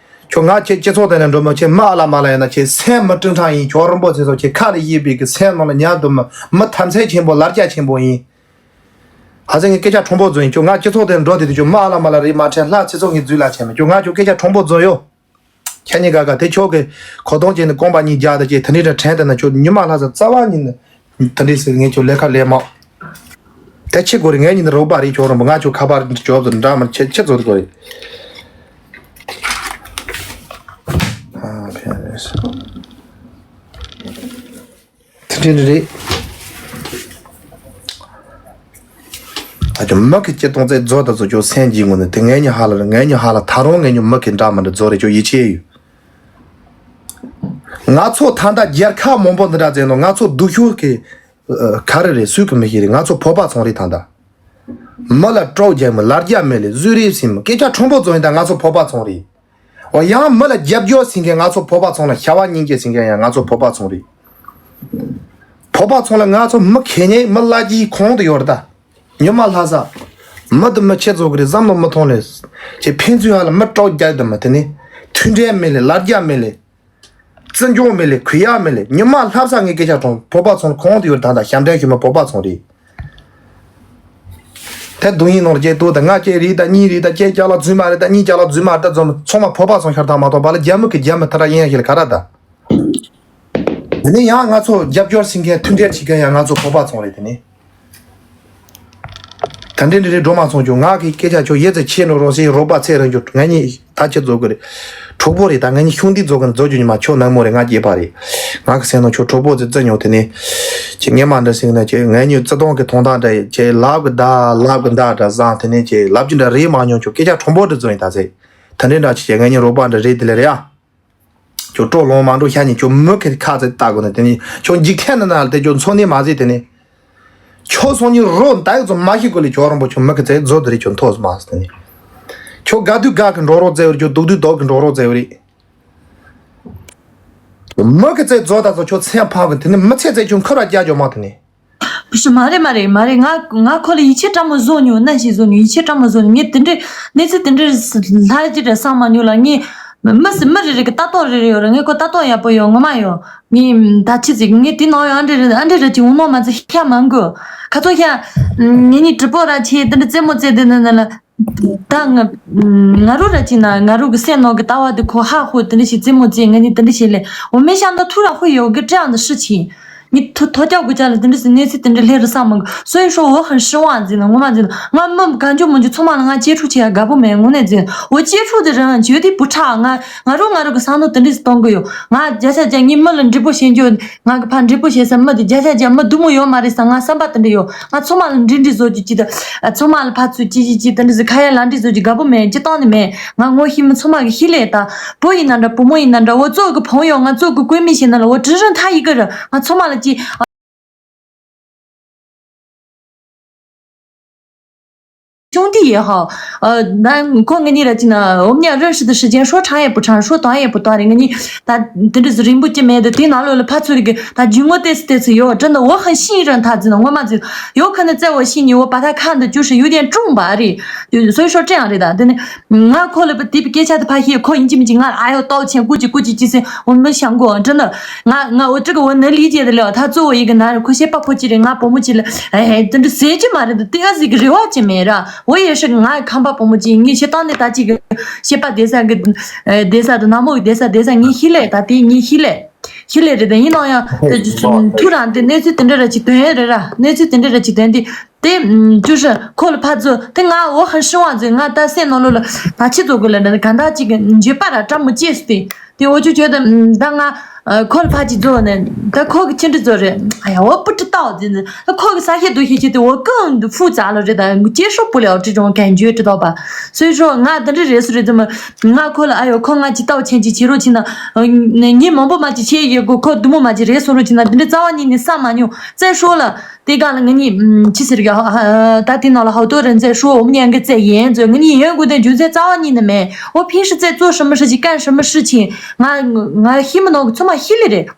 ཁྱོ་ང་ཁྱེད་སྤྱི་ཚོགས་དེ་ལ་འགྲོ་མི་ཁྱེད་མི་ཨ་ལ་མ་ལ་ཡིན་ན་ཁྱེད་སེམས་མི་ཀྲུང་ཁྲང་ཡིན་ཁྱོ་རིན་པོ་ཆེ་ཚོ་ཁྱེད་ཁ་ལ་ཡིད་པའི་གི་སེམས་ནང་ལ་ཉར་དུ་མི་མི་ཐམས་ཅད་ཆེན་པོ་ལར་རྒྱ་ཆེན་པོ་ཡིན། ཨ་ཙི་ངས་སྐད་ཆ་ཁྲོང་པོ་རྫོན་ཡིན་ཁྱོ་ང་སྤྱི་ཚོགས་དེ་ལ་འགྲོ་དེ་དུས་ཁྱོ་མི་ཨ་ལ་མ་ལ་རེད་མ་ཁྲེལ་ལྷ་ཚེ་སྲོག་ངས་རྫུས་ལ་ཆེན་མི་ཁྱོ་ང་ཁྱོ་སྐད་ཆ་ཁྲོང་པོ་རྫོན་ཡོད། ཁྱེད་གཉིས་ཀ་ཀ་དེ་ཁྱོད་ཀྱི་གོ་ཐོང་ཅན་ནི་རྐང་པ་གཉིས་རྒྱག་ད་ཅེས་དེ་འདྲའི་འདྲ་དྲན་དེ་ན་ཁྱོད་ཉི་མ་ལྷ་ས་རྩ་བ་ཉིད་ནི་དེ་འདྲའི་ཟེར་ངས་ཁྱོད་ལས་ཀ་ལས་མ། དེ་ཆི་གོ་རེ་ངས་ཉིད་ནི་རོགས་པ་རེད་ཁྱོད་རོགས་པ་ང་ཁྱོད་ཁ་པར་འཇོབ་ཏུ་འདྲ་མ་ཆེ་ཆེ་ཚོད་གོ་རེད། ཨ་ཕན་རེད། དེ་འདྲ་རེད། ཨ་ཅོ་མི་གི་སྤྱི་གཏོང་རྩེད་རྫོགས་ད་ཚོ་ཅོ་སེམས་ཀྱི་ངོ་ནས་དེ་ངས་ཉོ་ཧ་ལ་རེད་ངས་ཉོ་ཧ་ལ་ད་རུང་ངས་ཉོ་མི་གི་འདྲ་མི་འདྲ་རྫོགས་རེད་ཅོ་ཡིད་ཆེས་ཡོད། ང་ཚོ་ད་ལྟ་རྒྱལ་ཁབ་མང་པོ་འདི་འདྲ་བཙལ་ནོ་ང་ཚོ་སྡུག་ཤོས་ཀྱི་ག་རེ་རེད་སུས་གི་མི་ཤེས་རེད་ང་ཚོ་བོད་པ་ཚོང་རེད་ད་ལྟ། མི་ལ་སྤྲོ་རྒྱག་མི་ལར་རྒྱ་མེད་ལེ་བཟོས་རེད་ཟིན་མི་སྐད་ཆ་ཁྲོང་པོ་རྫོགས་ཡིན་ད་ང་ཚོ་བོད་པ་ཚོང་རེད། འོ་ཡང་མི་ལ་རྒྱབ་སྐྱོར་ཟིན་མཁན་ང་ཚོ་བོད་པ་ཚོང་ལ་ཤ་བ་སྙིང་རྗེ་ཟིན་མཁན་ཡང་ང་ཚོ་བོད་པ་ཚོང་རེད། བོད་པ་ཚོང་ལ་ང་ཚོ་མི་ཁེ་ཉེ་མི་ལ་རྒྱའི་ཁོང་དུ་ཡོད་རེད་ད། ཉི་མ་ལྷ་ས། མི་དུ་མི་ཁྱེད་ཚོ་གི་རེད་བསམ་བློ་མི་ཐོང་ལེ། ཁྱེད་ཕན་ཚུན་ཧ་ལ་མི་སྤྲོ་རྒྱག་དུ་མི་དེ་ནི། མཐུན་འབྲེལ་མེད་ལེ་ལར་རྒྱ་མེད་ལེ། བརྩི་འཇོག་མེད་ལེ་གུ་ཡག་མེད་ལེ་ཉི་མ་ལྷ་ས་ངས་སྐད་ཆ་གྲོང་བོད་པ་ཚོང་ཁོང་དུ་ཡོད་ད་ད་ཞབས་འདྲེན་ཞུ་མི་བོད་པ་ཚོང་རེད། དེ་སྡུག་ཡིན་ནོར་སྐྱེ་ཏོ་ད་ང་སྐྱེ་རེད་ད་གཉིས་རེད་ད་སྐྱེ་སྐྱ་ལ་རྫུན་མ་རེད་ད་གཉིས་སྐྱ་ལ་རྫུན་མ་རེད་ད་འཛོམས་ཚང་མ་བོད་པ་ཚོང་ཤར་ཐང་མ་གཏོགས་བ་ལ་རྒྱ་མི་གི་རྒྱ་མི་ཐ་ར་ཡིན་ཡ་ཞིག་ལ་ག་ར་ད། དེ་ནས་ཡང་ང་ཚོ་རྒྱབ་སྐྱོར་བྱེད་མཁན་མཐུན་འབྲེལ་བྱེད་མཁན་ཡང་ང་ཚོ་བོད་པ་ཚོང་རེད་དེ་ནས། ད་འདྲེ་འདྲེ་རེ་འགྲོ་མ་སོང་ཀྱང་ང་གི་སྐད་ཆ་ཁྱོད་ཡེ་ཙི་ཆེ་ནོ་རོ་སེ་རོགས་པ་ཚེ་རིང་ཀྱོ་ང་གཉིས་ད་ཁྱེད་རྫོགས་གི་རེད། གྲོགས་པོ་རེད་ད་ང་གཉིས་ཤུང་འདི་རྫོགས་གི་རྫོགས་རྒྱུ་ཉི་མ་ཁྱོད་ནང་མོ་རེད་ང་སྐྱེས་པ་རེད། ང་གི་སེམས་ནང་ཁྱོད་གྲོགས་པོ་ཙི་ཙི་ཉོ་དེ་ནས། ཁྱེད་ངས་མ་འདྲ་སེང་ན་ཁྱེད་ང་གཉིས་བརྩི་མཐོང་གི་མཐོང་སྟངས་འདྲ་ཡེ་ཁྱེད་ལབ་གི་ད་ལབ་གི་ད་འདྲ་བཟང་དེ་ནས་ཁྱེད་ལབ་རྒྱུ་འདྲ་རེད་མ་མྱོང་ཁྱོད་སྐད་ཆ་གྲོང་པོ་འདྲ་རྫོགས་ཡིན་ད་ཟེར། ད་འདྲེ་འདྲ་ཆེ་ཁྱེད་ང་གཉིས་རོགས་པ་འདྲ་རེད་དེ་ལས་རེད་ཨ། ཁྱོད་སྤྲོ་ལོང་མ་འགྲོ་ཤ་ཉེ་ཁྱོད་མི་ཁེ་ཁ་ཚེ་ལྟ་དགོས་ནས་དེ་ནི་ཁྱོད་འཇིག་རྟེན་ནི་ན་དེ་ཁྱོད་འཚོ་ནི་མ་ཟེར་དེ་ནི། ཁྱོད་སོང་ཉིན་རོ་ད་ཡོད་ཚོ་མ་ཤི་གོ་ལི་ཁྱོད་རང་པོ་ཁྱོད་མི་ཁེ་ཚེ་རྫོ་དེ་རི་ཁྱོད་མཐོ་མ་ཟེར་དེ་ནི། ཁྱོད་དགའ་དུས་དགའ་གི་འགྲོ་རོགས་ཚེ་བར་ཁྱོད་སྡུག་དུས་སྡུག་གི་འགྲོ་རོགས་ཚེ་བར་རི། མི་ཁེ་ཚེ་རྫོ་ད་ཚོ་ཁྱོད་ཚེ་ཕང་གི་དེ་ནི་མི་ཚེ་ཚེ་ཁྱོད་ཁུར་བ་རྒྱ་ཇོ་མ་དེ་ནི། བུ་ཤི་མ་རེད་མ་རེད་མ་རེད། ང་ང་ཁོ་ལ་ཡིད་ཆེས་བཀྲ་མོ་བཟོ་མྱོང་། ནན་ཞིག་བཟོ་མྱོང་། ཡིད་ཆེས་བཀྲ་མོ་བཟོ་མྱོང་། ངས་དེ་འདྲའི་གནས་ཚུལ་དེ་འདྲའི་ལྷག་ཅི་འདྲ་བསམ་མ་མྱོང་ལ། ངས་མི་སི་མི་རེ་རེ་གི་ལྟ་རྟོག་རེ་རེ་ཡོད་རེད། ངས་ཁོ་ལྟ་རྟོག་ཡག་པོ་ཡོད་ངོ་མ་ཡོད། ངས་ད་ཅི་ཟིག་ངས་དེ་ནང་ཡོད་ཨ་འདྲེ་རེ་ཨ་འདྲེ་རེ་ཅིག་འོང་ནོ་མ་ཚད་ཤ་མང་གི་ཁ་ཚོ་ཤ། ངེད་གཉིས་གྲི་པོ་ར་ཆེ་དེ་འདྲ་རྩེད་མོ་རྩེ་དེ་ནི་ནི་ལ། ད་ང་ང་རོ་ར་ཅིག་ན་ང་རོ་གི་སེམས་ནང་གི་ལྟ་བ་དེ་ཁོ་ཧ་ཧོ་དེ་འདྲ་ཞིག་རྩེད་མོ་རྩེ་ངེད་གཉིས་དེ་འདྲ་ཞིག་ལས་འོ་མེ་ཤ་འདི་ཐུ་ར་ཧོ་ཡོད་གི་དྲ་འདི་ཧྲི་ཆིན། ངས་ཐོ་ཐོ་ཀྱག་གུ་ཅག་ལ་དེ་འདྲ་ཟེར་གནས་ཚུལ་དེ་འདྲ་སླེབས་རེད་བསམ་མི་དགོས། སོ་ཡིན་ཧྲོ་འོ་ཧན་ཧྲི་ཝང་ཟེར་ན་ངོ་མ་ཟེར་ན་ང་མི་ག་འཇོག་མི་འཇོག་ཚང་མ་ལ་ང་གཅེས་ཕྲུག་བྱེད་ཡ་དགའ་པོ་མེད་དངོས་གནས་ཟེར། འོ་གཅེས་ཕྲུག་དེ་རང་བྱོས་དེ་བུ་ཕྲག་ང་ང་རོ་ང་རོ་གི་བསམ་བློ་དེ་འདྲ་ཟེར་གཏོང་གི་ཡོད། ང་བརྒྱ་ཆ་བརྒྱ་ངའི་མི་ལ་འདྲི་པོ་བྱེད་རྒྱུ་ང་གི་ཕ་འདྲི་པོ་བྱེད་ས་མི་དེ་བརྒྱ་ཆ་བརྒྱ་མི་སྡུག་མོ་ཡོད་མ་རེད་ས་ང་བསམ་པ་དེ་འདྲ་ཡོད། ང་ཚང་མ་ལ་འདྲི་འདྲི་བཟོ་རྒྱུ་ཅི་ད། ཚང་མ་ལ་ཕར་ཚུར་ཅི་ཅི་ཅི་དེ་འདྲ་ཟེར་ཁ་ཡ་ལ་འདྲི་བཟོ་རྒྱུ་དགའ་པོ་མེད་ཅི་གཏོང་ནི་མེད། ང་ངོ་ཤེས་མི་ཚང་མ་གི་ཤི་ལས་ད། བུ་ཡིན་ན་འདྲ་བུ་མོ་ཡིན་ན་འདྲ་འོ་ཙོག་གི་ཕང་ཡོད་ང་ཙོག་གི་བཀོད་མི་ཤེས་ན་ལ་འོ་དྲི་རིན་ཐ་ཡི་གི་ར་ང་ཚང་མ་ལ་ཅི།兄弟也好，呃，那可能你来进呢，我们俩认识的时间说长也不长，说短也不短的。你他真的是忍不及没的，对哪里了？怕出那个他经过这次这次哟，真的我很信任他，真的我嘛就有可能在我心里，我把他看的就是有点重吧，而已。就所以说这样的，真的。 ང་ཁོ་ལ་དེ་སྐད་ཆ་དེ་ཕ་ཤེས་ཁོ་ཡིན་གཅིག་མིན་གཅིག་ང་ལ་ཨ་ཡོ་ཏའོ་ཆེན་ཀུ་ཅི་ཀུ་ཅི་ཅི་ཟེར་འོ་མི་ཤང་གོ་འདྲི་ནི། ང་ང་འོ་ཅི་གི་འོ་ནི་ལི་ཅེ་དེ་ལེ་ད་གཙོ་བོ་ཡི་གི་ན་རེ་ཁོ་ཤེས་པ་ཁོ་ཅི་རེད་ང་བུ་མོ་ཅི་ལ་ཨེ་དེ་འདྲ་ཟེར་གྱི་མ་རེད་དེ་ཨ་ཟིག་གི་རེ་བ་ཅི་མེད་ར་འོ་ཡེ་ཧྲི་ང་ཁམ་པ་བུ་མོ་ཅི་ངའི་ཤེས་སྟངས་ནི་ད་ཅི་གི་ཤེས་པ་བསྡད་ས་གི་བསྡད་ས་དེ་ནག་མོ་གི་བསྡད་ས་བསྡད་ས་ངའི་ཤི་ལེ་ད་དེ་ངའི་ཤི་ལེ་ཤི་ལེ་རེད་དེ་ཡིན་ནའང་ཡང་ཐུ་རང་དེ་གནས་ཚུལ་དེ་འདྲ་ར་ཅིག་དོན་ཡོད་རེད་ར་གནས་ཚུལ་དེ་འདྲ་ར་ཅིག་དོན་དེ། དེ་ཅུ་ཧྲི་ཁོ་ལ་ཕར་ཚུར་དེ་ང་འོ་ཧ་ཧྲི་ཝང་ཟེར་ང་ད་སེམས་ནང་ལོགས་ལ་ད་ཆི་ཚོ་དགོས་ལ་འདྲ་ག་འདྲ་ཅིག་གི་འགྱོད་པ་ར་བཀྲ་མི་སྐྱེས་སུ་དེ་དེ་འོ་ཅུ་ཅོ་ད་ད་ང་ ཨ། ཁོ་ལ་ཕར་ཅིག་རྫོགས་ནས་ད་ཁོ་གི་ཅི་འདྲ་རྫོགས་རེད། ཨ་ཡ། 我不知道。 ཁོ་གི་ས་ཤེད་དུ་ཤེད་ཀྱི་དེ། 我更复杂了。 རེད། ད་结束不了这种感觉，知道吧？ 所以说ང་ད་འདྲ་རེད་སུ་རེད་དེ་མ། ང་ཁོ་ལ་ཨ་ཡོ་ཁོ་ང་ཅིག་ལྟ་བ་ཆེན་ཅིག་བྱེད་རོགས་བྱེད་ན། ཉིན་མང་པོ་མ་ཅིག་བྱེད་ཡོད་གོ། ཁོ་དུ་མོ་མ་ཅིག་རེད་སོང་རོགས་བྱེད་ན། དེ་འདྲ་རྩ་བ་ཉིད་ནས་བསམ་མ་མྱོང་། 再说了། དེ་ག་ལ་ང་གཉིས་ཅི་ཟེར་གི། ད་དེ་ནང་ལ 好多人在说我们两个在演 ཟེར། 我们两个在演 ཟེར། 我们两个在演 ཟེར། 我平时在做什么事情，干什么事情，ང་ང་ཤི་མི་ནང་གི་ཚོ་མ་ཤི་ལེ་རེད།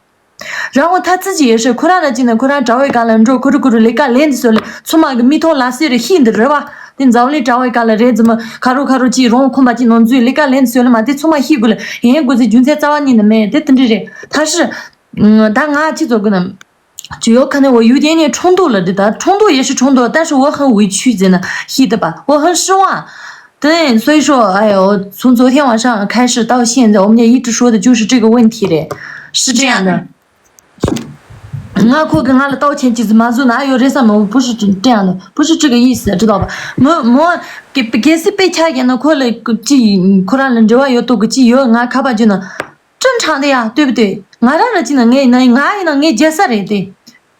然后他自己也是 ཁོ་རང་ལ་ཅི་ན་ཁོ་རང་དྲ་བའི་སྒང་ལ་འགྲོ། ཁོ་རུ་ཁོ་རུ་ལས་ཀ་ལས་འདི་ཟེར་ལེ། ཚོ་མ་གི་མི་ཐོག་ལ་སེ་རེ་ཤི་འདི་རེད་བ། དེ་འཛམ་གླིང་དྲ་བའི་སྒང་ལ་རེད་ཙམ་ཁ་རུ་ཁ་རུ་ཅི་རོང་ཁོམ་པ་ཅི་ནང་འཛུལ་ལས་ཀ་ལས་འདི་ཟེར་ལེ་མ། དེ་ཚོ་མ་ཤི་དགོས་ལེ། ཡན་དགོས་ཚེ་རྒྱུ་མཚན་རྩ་བ་ཉིད་ནས་མེད། དེ་དེ་འདྲ་རེད། ད་ཧྲི། ད་ང་ཅི་ཚོ་གི་ན། 就有可能我有点点冲动了。 的，冲动也是冲动，但是我很委屈，真的，是的吧？我很失望。对，所以说，哎呦，从昨天晚上开始到现在，我们俩一直说的就是这个问题嘞，是这样的。 ང་ཁོ་གི་ང་ལ་ལྟ་བ་ཆེན་ཅིག་མ་བཟོ་ན་ཨ་ཡོ་རེད་བསམ་མོ། 不是这样的，不是这个意思，知道吧？ མོ་མོ་གི་གལ་སྲིད་དཔེ་ཆ་ཡིན་ན་ཁོ་ལ་ཅི་ཁོ་རང་ལ་འབྲེལ་བ་ཡོད་དོ་གི་ཅི་ཡོད། ང་ཁ་པར་བརྒྱུད་ན། 正常的呀，对不对？ ང་རང་ལ་ཅི་ན་ངས་ན་ང་ཡིན་ན་ངས་རྒྱལ་ས་རེད་དེ།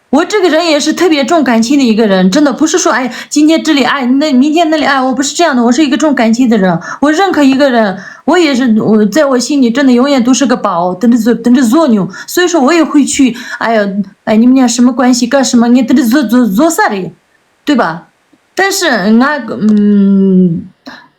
我这个人也是特别重感情的一个人，真的不是说哎，今天这里爱，那明天那里爱，我不是这样的，我是一个重感情的人。我认可一个人，我也是我在我心里真的永远都是个宝。 དེ་འདྲ་བཟོ་དེ་འདྲ་བཟོ་མྱོང་། 所以说我也会去，哎呀，哎，你们俩什么关系，干什么，ངས་དེ་འདྲ་བཟོ་བཟོ་བཟོ་ས་རེད། 对吧？ 但是ང་ཨུམ།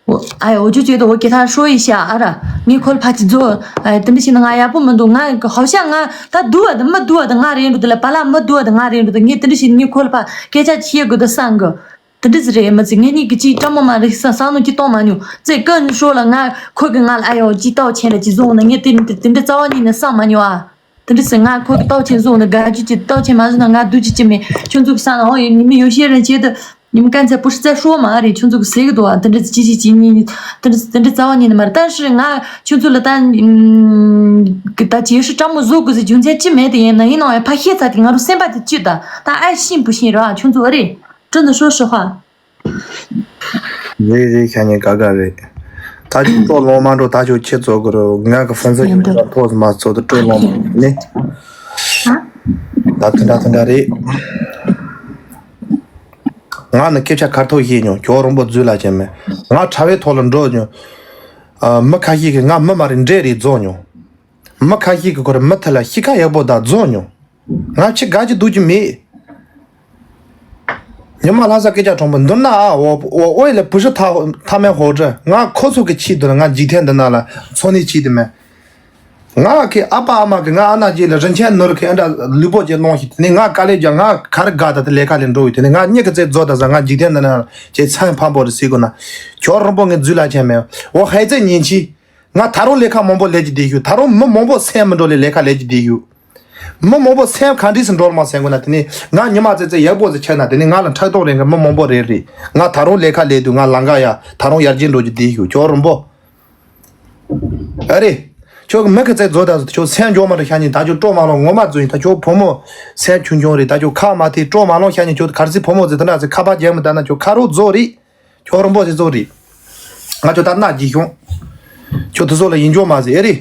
我哎呀，我就觉得我给他说一下啊啦，ངས་ཁོ་ལ་ཕར་ཅིག་རྫོགས། 哎，དེ་འདྲ་བྱས་ན་ང་ཡག་པོ་མི་འདུག་ང་好像ང་ད་སྡུག་བ་དང་མི་སྡུག་བ་དང་ང་རེད་འགྲོ། དེ་ལ་བ་ལ་མི་སྡུག་བ་དང་ང་རེད་འགྲོ། དེ་ངས་དེ་འདྲ་བྱས་ངས་ཁོ་ལ་ཕར་སྐད་ཆ་བཤད་དགོས་དུ་བསམ་གི། དེ་འདྲ་ཟིག་རེད་མི་ཚེ། ངེད་གཉིས་ཀྱི་ཅིག་སྤྲང་མོ་མ་རེད་བསམ་བསམ་བློ་ཅིག་གཏོང་མ་མྱོང་། ཙེ་ཀ་ནི་ཤོག་ལ་ང་ཁོ་གི་ང་ལ་ཨ་ཡོ་ཅིག་ལྟ་བ་ཆེན་ལ་ཅིག་བཟོ་འོང་ན་ངས་དེ་དེ་འདྲ་རྩ་བ་ཉིད་ནས་བསམ་མ་མྱོང་ཨ། དེ་འདྲ་ཟེར། ང་ཁོ་གི་ལྟ་བ་ཆེན་བཟོ་འོང་ན་དགའ་རྒྱུ་ཅིག་ལྟ་བ་ཆེན་མ་བཟོ་ན་ང་སྡུག་ཅིག་ཅི་མེད། ཁྱོད་ཚོ་གི་ས་ན་ཨོ་ཡོད་ཉི་མ་ཡོད་ཤེས་རེད་བྱེད་དུ། ཉི་མ་ཀན་ཚེ་པུ་ཧྲི་ཙེ་ཧྲོ་མ་རེད། ཁྱོད་ཚོ་གི་ཟེར་གི་འདུག་ཨ། དེ་འདྲ་ཅི་ཅི་ཅི་ཉི་དེ་འདྲ་དེ་འདྲ་རྩ་བ་ཉིད་ནས་མ་རེད། ད་ཧྲི་ང་ཁྱོད་ཚོ་ལ་ད་ཨུམ་གི་ད་ཅི་ཧྲི་སྤྲང་མོ་བཟོ་དགོས་ཟེར་རྒྱུ་མཚན་ཅི་མེད་དེ། ཡིན་ན་ཡིན་ནའང་ཡང་ཕ་ཤེས་ཚ་དེ་ང་རུ་སེམས་པ་དེ་ཅི་ད་ད་ཨ་ཤིན་པུ་ཤིན་ར་ཁྱོད་ཚོ་ཨ་རེད། 真的说实话。 རེད་རེད། ཤ་ཉེ་དགའ་དགའ་རེད། ད་ཁྱོད་སྤྲོ་ལོང་མ་འགྲོ། ད་ཁྱོད་ཁྱེད་ཚོ་གི་རུ་ང་གི་ཧྥོན་ཚོ་ཡིན་ཡིན་འགྲོ། ད་ཐོག་མ་ཚོ་དུ་སྤྲོ་ལོང་མ་ནི། ད་དེ་འདྲ་དེ་འདྲ་རེད། ང་ནི་སྐད་ཆ་ཁ་ཐོག་བཤད་མྱོང་། ཁྱོད་རོང་པོ་རྫུས་ལ་ཅན་མེད། ང་དྲ་བའི་ཐོག་ལ་འགྲོ་མྱོང་། ཨ། མི་ཁ་ཤས་ཀྱིས་ང་མི་མ་རེད་འདྲེ་རེད་རྫོགས་མྱོང་། མི་ཁ་ཤས་ཀྱིས་ཁོ་ར་མི་ཐ་ལ་གཤིས་ཀ་ཡག་པོ་དང་རྫོགས་མྱོང་། ང་ཕྱི་དགའ་གི་སྡུག་གི་མེད། ཉི་མ་ལྷ་ས་སྐད་ཆ་གྲོང་པོ་འདུར་ན་ཨ་འོ་འོ་འོ་ལ་བུ་ཧྲི་ཐ་ཐ་མའི་ཧོ་ཏྲི། ང་ཁོ་ཚོ་གི་ཆེད་དུ་ང་འཇིག་རྟེན་འདི་ན་ལ་འཚོ་གནས་བྱེད་དུ་མེད། ང་གི་ཨ་ཕ་ཨ་མ་གི་ང་ཨ་ན་རྗེས་ལ་རིན་ཆེན་ནོར་གི་ཨ་འདྲ་ལུས་པོ་ཅེ་གནོང་ཞིག་དེ་ནས་ང་དཀའ་ལས་རྒྱག་ང་ག་རེ་དགའ་ད་དེ་ལས་ཀ་ལས་འགྲོ་ཡོད། དེ་ནས་ང་མྱི་གི་རྩེ་རྫོགས་ད་ཟ་ང་འཇིག་རྟེན་འདི་ན་ཅེ་ཚན་ཕམ་པོ་རེ་ཟེར་དགོས་ན། ཁྱོད་རོང་པོ་ངས་རྫུས་ལ་ཆེན་མེད། འོ་ཧའི་ཙེ་ཉིན་ཆི། ང་ད་རུང་ལས་ཀ་མང་པོ་ལས་ཀྱི་བསྡད་ཡོད། ད་རུང་མི་མང་པོ་སེམས་མི་འགྲོ་ལས་ལས་ཀ་ལས་ཀྱི་བསྡད་ཡོད། མི་མང་པོ་སེམས་ག་འདྲས་སུ་འགྲོ་མ་སེམས་དགོས་ན། དེ་ནས་ང་ཉི་མ་ཙེ་ཙེ་ཡག་པོ་ཟེར་ཆགས་ན། དེ་ནས་ང་ལ་ཕྲག་དོག་རེ་འགའ་མི་མང་པོ་རེད་རེད། ང་ད་རུང་ལས་ཀ་ལས་དུས་ང་ལང་ཀ་ཡ་ད་རུང་ཡར་རྒྱས་འགྲོ་གི་བསྡད་ཡོད། ཁྱོད་རོང་པོ། ཨ་རེ། ཁྱོད་ཀྱི་མི་གི་ཙེ་རྫོགས་ད་ཁྱོད་སེམས་འཇོག་མ་འགྲོ་ཤ་ཉེ། ད་ཁྱོད་སྤྲོ་མ་ལོང་ངོ་མ་རྫུན་ཡིན། ད་ཁྱོད་བུ་མོ་སེམས་ཆུང་ཆུང་རེད། ད་ཁྱོད་ཁ་མ་ཐེ་སྤྲོ་མ་ལོང་ཤ་ཉེ། ཁྱོད་གར་སི་བུ་མོ་ཟེར་དེ་འདྲ་ཟེར་ཁ་པར་རྒྱག་མི་ད་ན་ཁྱོད་ཁ་རོག་རྫོགས་རེད། ཁྱོད་རོང་པོ་ཟེར་རྫོགས་རེད། ང་ཁྱོད་ད་ན་གྱི་ཤོང་། ཁྱོད་དེ་ཚོ་ལ་ཡིན་འཇོག་མ་ཟེར་ཨེ་རེད།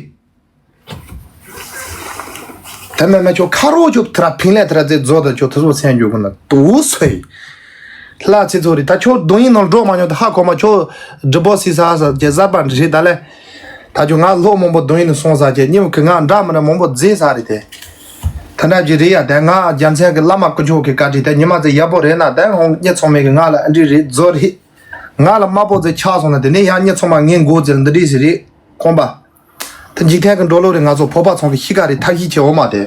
ད་མེད་མེད་ཁྱོད་ཁ་རོག་ཁྱོད་ཐ་ར་ཕིང་ལས་ཐ་ར་ཙེ་རྫོགས་ད་ཁྱོད་དེ་ཚོ་སེམས་འཇོག་གི་ན་དུ་སོས། ལྷ་ཚེ་ཚོ་རེད། ད་ཁྱོད་གདོང་ཡིན་ནང་འགྲོ་མ་མྱོང་། ད་ཧ་གོ་མ་ཁྱོད་སྒྲིབ་པོ་སི་ས་ས་ཇེ་ཟ་པ་རེད། ད་ལས་ད་ཁྱོད་ང་ལོ་མང་པོ་གདོང་ཡིན་ནང་སོང་ས་ཁྱེད་ཉིན་གི་ང་འདྲ་མི་འདྲ་མང་པོ་མཛེས་ས་རེད་དེ། ད་འདྲ་ཅིག་རེད་ཡ། དེ་ང་རྒྱལ་མཚན་གི་བླ་མ་དཀོན་མཆོག་གི་བཀའ་དྲིན་དེ་ཉི་མ་ཙེ་ཡག་པོ་རེད་ན། དེ་ཧོང་སྙེ་ཚོང་མེད་གི་ང་ལ་ཨ་འདྲི་རེད་རྫོགས་རེད། ང་ལ་དམའ་པོ་ཙེ་ཆགས་སོང་ན། དེ་ནས་ཡང་སྙེ་ཚོང་མ་ངན་མགོ་ཙེ་ལ་འདི་འདྲི་ཟེར་རེད་ཁོང་པ། དེ་འཇིག་རྟེན་གྱི་འགྲོ་ལུགས་རེད། ང་ཚོ་བོད་པ་ཚོང་གི་གཤིས་ཀ་རེད། ཐབས་ཤེས་བྱེད་འོ་མ་དེ།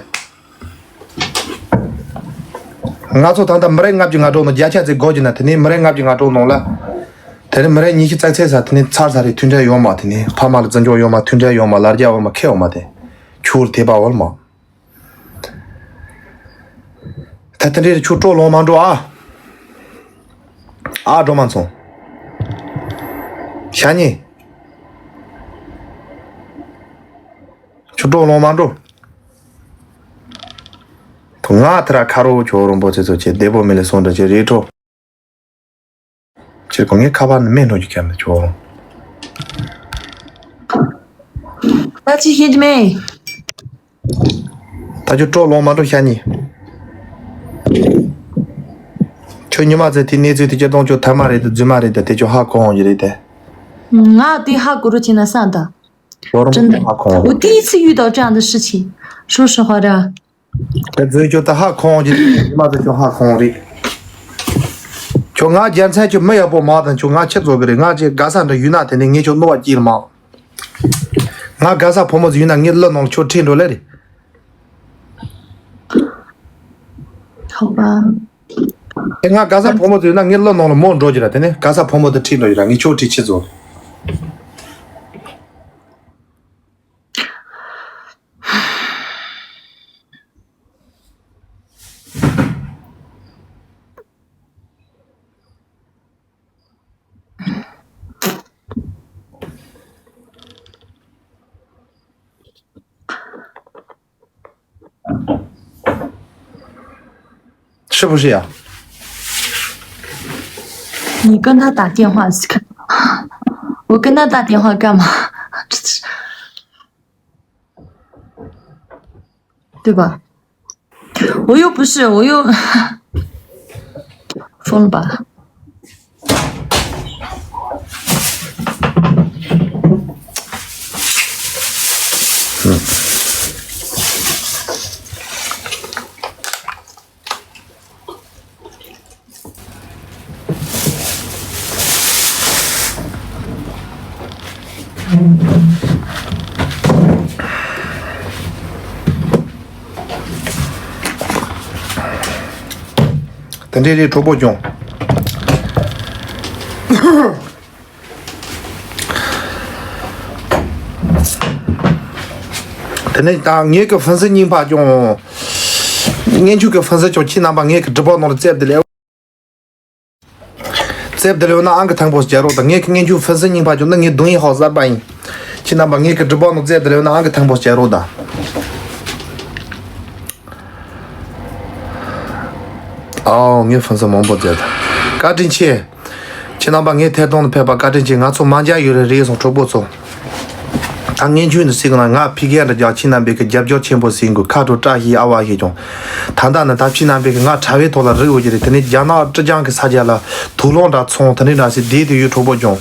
ང་ཚོ་ད་ལྟ་མི་རེ་ལྔ་བཅུ་ང་དྲུག་ནང་བརྒྱ་ཆ་ཙེ་སྒོ་བརྒྱུད་ན། དེ་ནས་མི་རེ་ལྔ་བཅུ་ང་དྲུག་ནང་ལ། དེ་ནས་མི་རེ་ཉི་ཤུ་རྩ་ཚེ་ས་དེ་ནས་ཚར་ས་རེད། མཐུན་འབྲེལ་ཡོད་མ། དེ་ནས་ཕ་མ་ལ་བརྩི་འཇོག་ཡོད་མ། མཐུན་འབྲེལ་ཡོད་མ། ལར་རྒྱ་འོ་མ་ཁེ་འོ་མ་དེ། ཆུར་དེ་པ་འོལ་མ། ད་དེ་འདྲའི་ཆུ་སྤྲོ་ལོང་མ་འགྲོ་ཨ། ཨ་འགྲོ་མ་ཚོང་། ཤ་ཉེ། ཆུ་སྤྲོ་ལོང་མ་འགྲོ། ང་ཐ་ར་ཁ་རོག་ཁྱོད་རོང་པོ་ཚེ་ཚོ་ཁྱེད་བདེ་པོ་མེད་ལེ་སོང་འདྲ་ཁྱེད་རེད་འགྲོ། ཁྱེད་གོ་ངའི་ཁ་པར་ནི་མེད་འགྲོ་རྒྱུ་ཁྱེད་ནི་ཁྱོད་རོང་། ད་ཅི་ཤེས་ཀྱི་མེད། ད་ཁྱོད་སྤྲོ་ལོང་མ་འགྲོ་ཤ་ཉེ། ཁྱོད་ཉི་མ་ཚེ་དེའི་གནས་ཚུལ་དེ་སྤྱིར་བཏང་ཁྱོད་ཐ་མ་རེད་དེ་རྫུན་མ་རེད་དེ་དེ་ཁྱོད་ཧ་གོ་འོང་གི་རེད་དེ། ང་དེ་ཧ་གོ་རུ་ཅི་ན་ས་ད། ལོ་རིམ་真的，ཧ་གོ་འོང་我第一次遇到这样的事情，说实话的。 དེ་རྫུན་ཁྱོད་ད་ཧ་གོ་འོང་གི་རེད། ཉི་མ་ཚེ་ཁྱོད་ཧ་གོ་འོང་རེད། ཁྱོད་ང་རྒྱལ་མཚན་ཁྱོད་མི་ཡག་པོ་མ་དང་ཁྱོད་ང་ཁྱི་བཟོ་གི་རེད། ང་ཅེ་དགའ་ས་འདྲ་ཡུལ་ན་དེ་ནས་ངས་ཁྱོད་གནོད་པ་སྐྱེལ་མ། ང་དགའ་ས་ཕོ་མོ་ཟིག་ཡིན་ན་ངའི་བློ་ནང་ལ་ཁྱོད་ཁྲིད་འགྲོ་ལེ་རེད།好吧。 ཨེ་ང་དགའ་ས་ཕོ་མོ་ཟིག་ཡིན་ན་ངའི་བློ་ནང་ལ་མོ་འགྲོ་རྒྱུ་ར། དེ་ནས་དགའ་ས་ཕོ་མོ་དེ་ཁྲིད་འགྲོ་རྒྱུ་ར། ངས་ཁྱོད་ཁྲིད་ཁྱི་བཟོ།是不是呀？你跟他打电话，我跟他打电话干嘛？对吧？我又不是，我又疯了吧？ དེ་འདྲའི་རེད་གྲོགས་པོ་ཅུང་། དེ་ནས་ད་ངེད་ཀྱི་ཧྥིན་སི་རྙིང་པ་ཅུང་། སྔོན་འཇུག་གི་ཧྥིན་སི་ཅུང་ཁྱེད་རྣམ་པ་ངེད་ཀྱི་སྒྲིག་པ་ནང་ལ་རྩེབ་དེ་ལས། རྩེབ་དེ་ལས་ན་ཨང་ཀི་ཐང་པོ་ཞིག་རྒྱག་རོགས་དང་། ངེད་ཀྱི་སྔོན་འཇུག་ཧྥིན་སི་རྙིང་པ་ཅུང་ནི་ངའི་གདོང་ཡིན་ཧོ་གསར་པ་ཡིན། ཁྱེད་རྣམ་པ་ངེད་ཀྱི་སྒྲིག་པ་ནང་རྩེབ་དེ་ལས་ན་ཨང་ཀི་ཐང་པོ་ཞིག་རྒྱག་རོགས་དང་། ཨའོ་ངས་ཧྥིན་སི་མང་པོ་མཛད། བཀའ་དྲིན་ཆེ། ཁྱེད་རྣམ་པ་ངའི་ཐད་གཏོང་དུ་ཕེབས་པ་བཀའ་དྲིན་ཆེ། ང་ཚོ་མ་མཇལ་ཡོད་རེད་རེད་སོང་གྲོགས་པོ་ཚོ། ད་ངས་ཁྱོད་འདི་སྲིད་གི་ན་ང་ཕི་གེ་འདྲ་རྒྱག་ཁྱེད་རྣམ་པས་ཀྱི་རྒྱབ་སྐྱོར་ཆེན་པོ་ཟིན་དགོས། ཁ་དྲོ་བཀྲ་ཤིས་ཨ་བ་ཞེས་ཀྱང་། ད་ལྟ་ནི་ད་ཁྱེད་རྣམ་པས་ཀྱི་ང་དྲ་བའི་ཐོག་ལ་རིག་འོས་ཀྱི་རེད། དེ་ནས་རྒྱ་ནག་ཀྲི་ཅང་གི་ས་ཆ་ལ་དུག་སློང་འདྲ་ཚོང་དེ་འདྲའི་འདྲ་ཞིག་བསྡད་དུ་ཡོད་གྲོགས་པོ་ཀྱང་།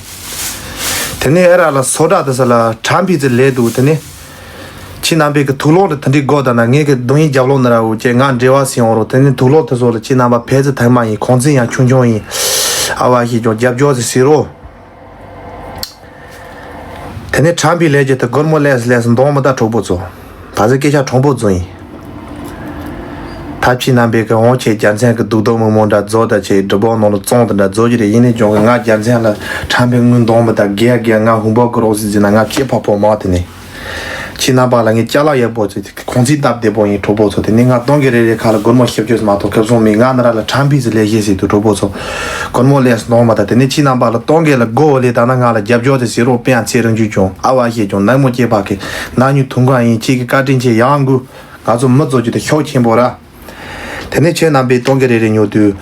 དེ་ནས་ཨེ་ར་ལ་སོ་ཌ་དེ་ས་ལ་ཁྲམ་ཕི་ཙི་ལས་འདུག་དེ་ནས། ཁྱེད་རྣམ་པས་ཀྱི་དུག་སློང་དེ་དེ་འདྲའི་སྒོ་དང་ན་ངས་ཀྱི་གདོང་ཡིན་རྒྱབ་ལོགས་ནི་ར་འུ་ཅེ་ང་འབྲེལ་བ་ཟིན་འོང་རོགས། དེ་ནས་དུག་སློང་དེ་ཚོ་ལ་ཁྱེད་རྣམ་པ་ཕལ་ཆེར་ཐེངས་མ་ཡིན། གོང་ཚད་ཡང་ཆུང་ཆུང་ཡིན། ཨ་བ་ཞིག་ཀྱང་རྒྱབ་སྐྱོར་ཟིག་ཟེར་རོགས། དེ་ནས་ཁྲམ་ཕིའི་ལས་ཀྱི་དེ་སྒོར་མོ་ལས་སུ་ལས་སུ་འདོང་མི་ད་གྲོགས་པོ་ཚོ། ད་ཟེར་སྐད་ཆ་དྲང་པོ་རྫུན་ཡིན། ཐབས་ཆེ་རྣམ་པས་ཀྱི་འོང་ཆེ་རྒྱལ་མཚན་གྱི་སྡུག་སྡུག་མི་མོ་འདྲ་རྫོགས་ད་ཆེ་སྒྲིག་པོ་ནང་ལ་བཙོང་དེ་འདྲ་རྫོགས་ཀྱི་རེད། ཡིན་ནས་ཀྱང་གི་ང་རྒྱལ་མཚན་ལ་ཁྲམ་ཕིའི་དངུལ་འདོང་མི་ད་རྒྱལ་རྒྱལ་ང་ཧུང་པོ་གི་རོགས་སི་ཟིན་ན་ང་སྐྱེ་ཕོ་ཕོ་མ་དེ་ནས། ཁྱེད་རྣམ་པ་ལ་ངས་ཅ་ལག་ཡག་པོ་ཚོས་གོང་ཚིག་སྟབས་བདེ་པོ་ཡིན་གྲོགས་པོ་ཚོ། དེ་ནས་ང་གཏོང་གི་རེ་རེ་ཁ་ལ་སྒོར་མོ་ཞིབ་བཅོས་མ་གཏོགས་ཁེབས་སོང་མེད། ང་ནི་ར་ལ་ཁྲམ་ཕིས་ལས་བྱེད་ཟེར་དུས་གྲོགས་པོ་ཚོ། སྒོར་མོ་ལས་སུ་གཏོང་མ་ད། དེ་ནས་ཁྱེད་རྣམ་པ་ལ་གཏོང་གི་ལ་སྒོ་ལས་ད་ན་ང་ལ་རྒྱབ་སྐྱོར་དེ་ཟེར་རོགས་པའི་ཡང་ཚེ་རིང་རྒྱུ་ཀྱང་ཨ་བ་ཞེས་ཀྱང་ནག་མོ་སྐྱེས་པ་གི་ནག་ཉུ་ཐུང་ག་ཡིན། ཁྱེད་ཀྱི་བཀའ་དྲིན་ཆེ་ཡང་དགོས། ང་ཚོ་མི་ཚོ་རྒྱུ་དེ་ཤོག་ཆེན་པོ་ར། དེ་ནས་ཁྱེད་རྣམ་པས་གཏོང་གི་རེ་རེ་ཉོ་དུས།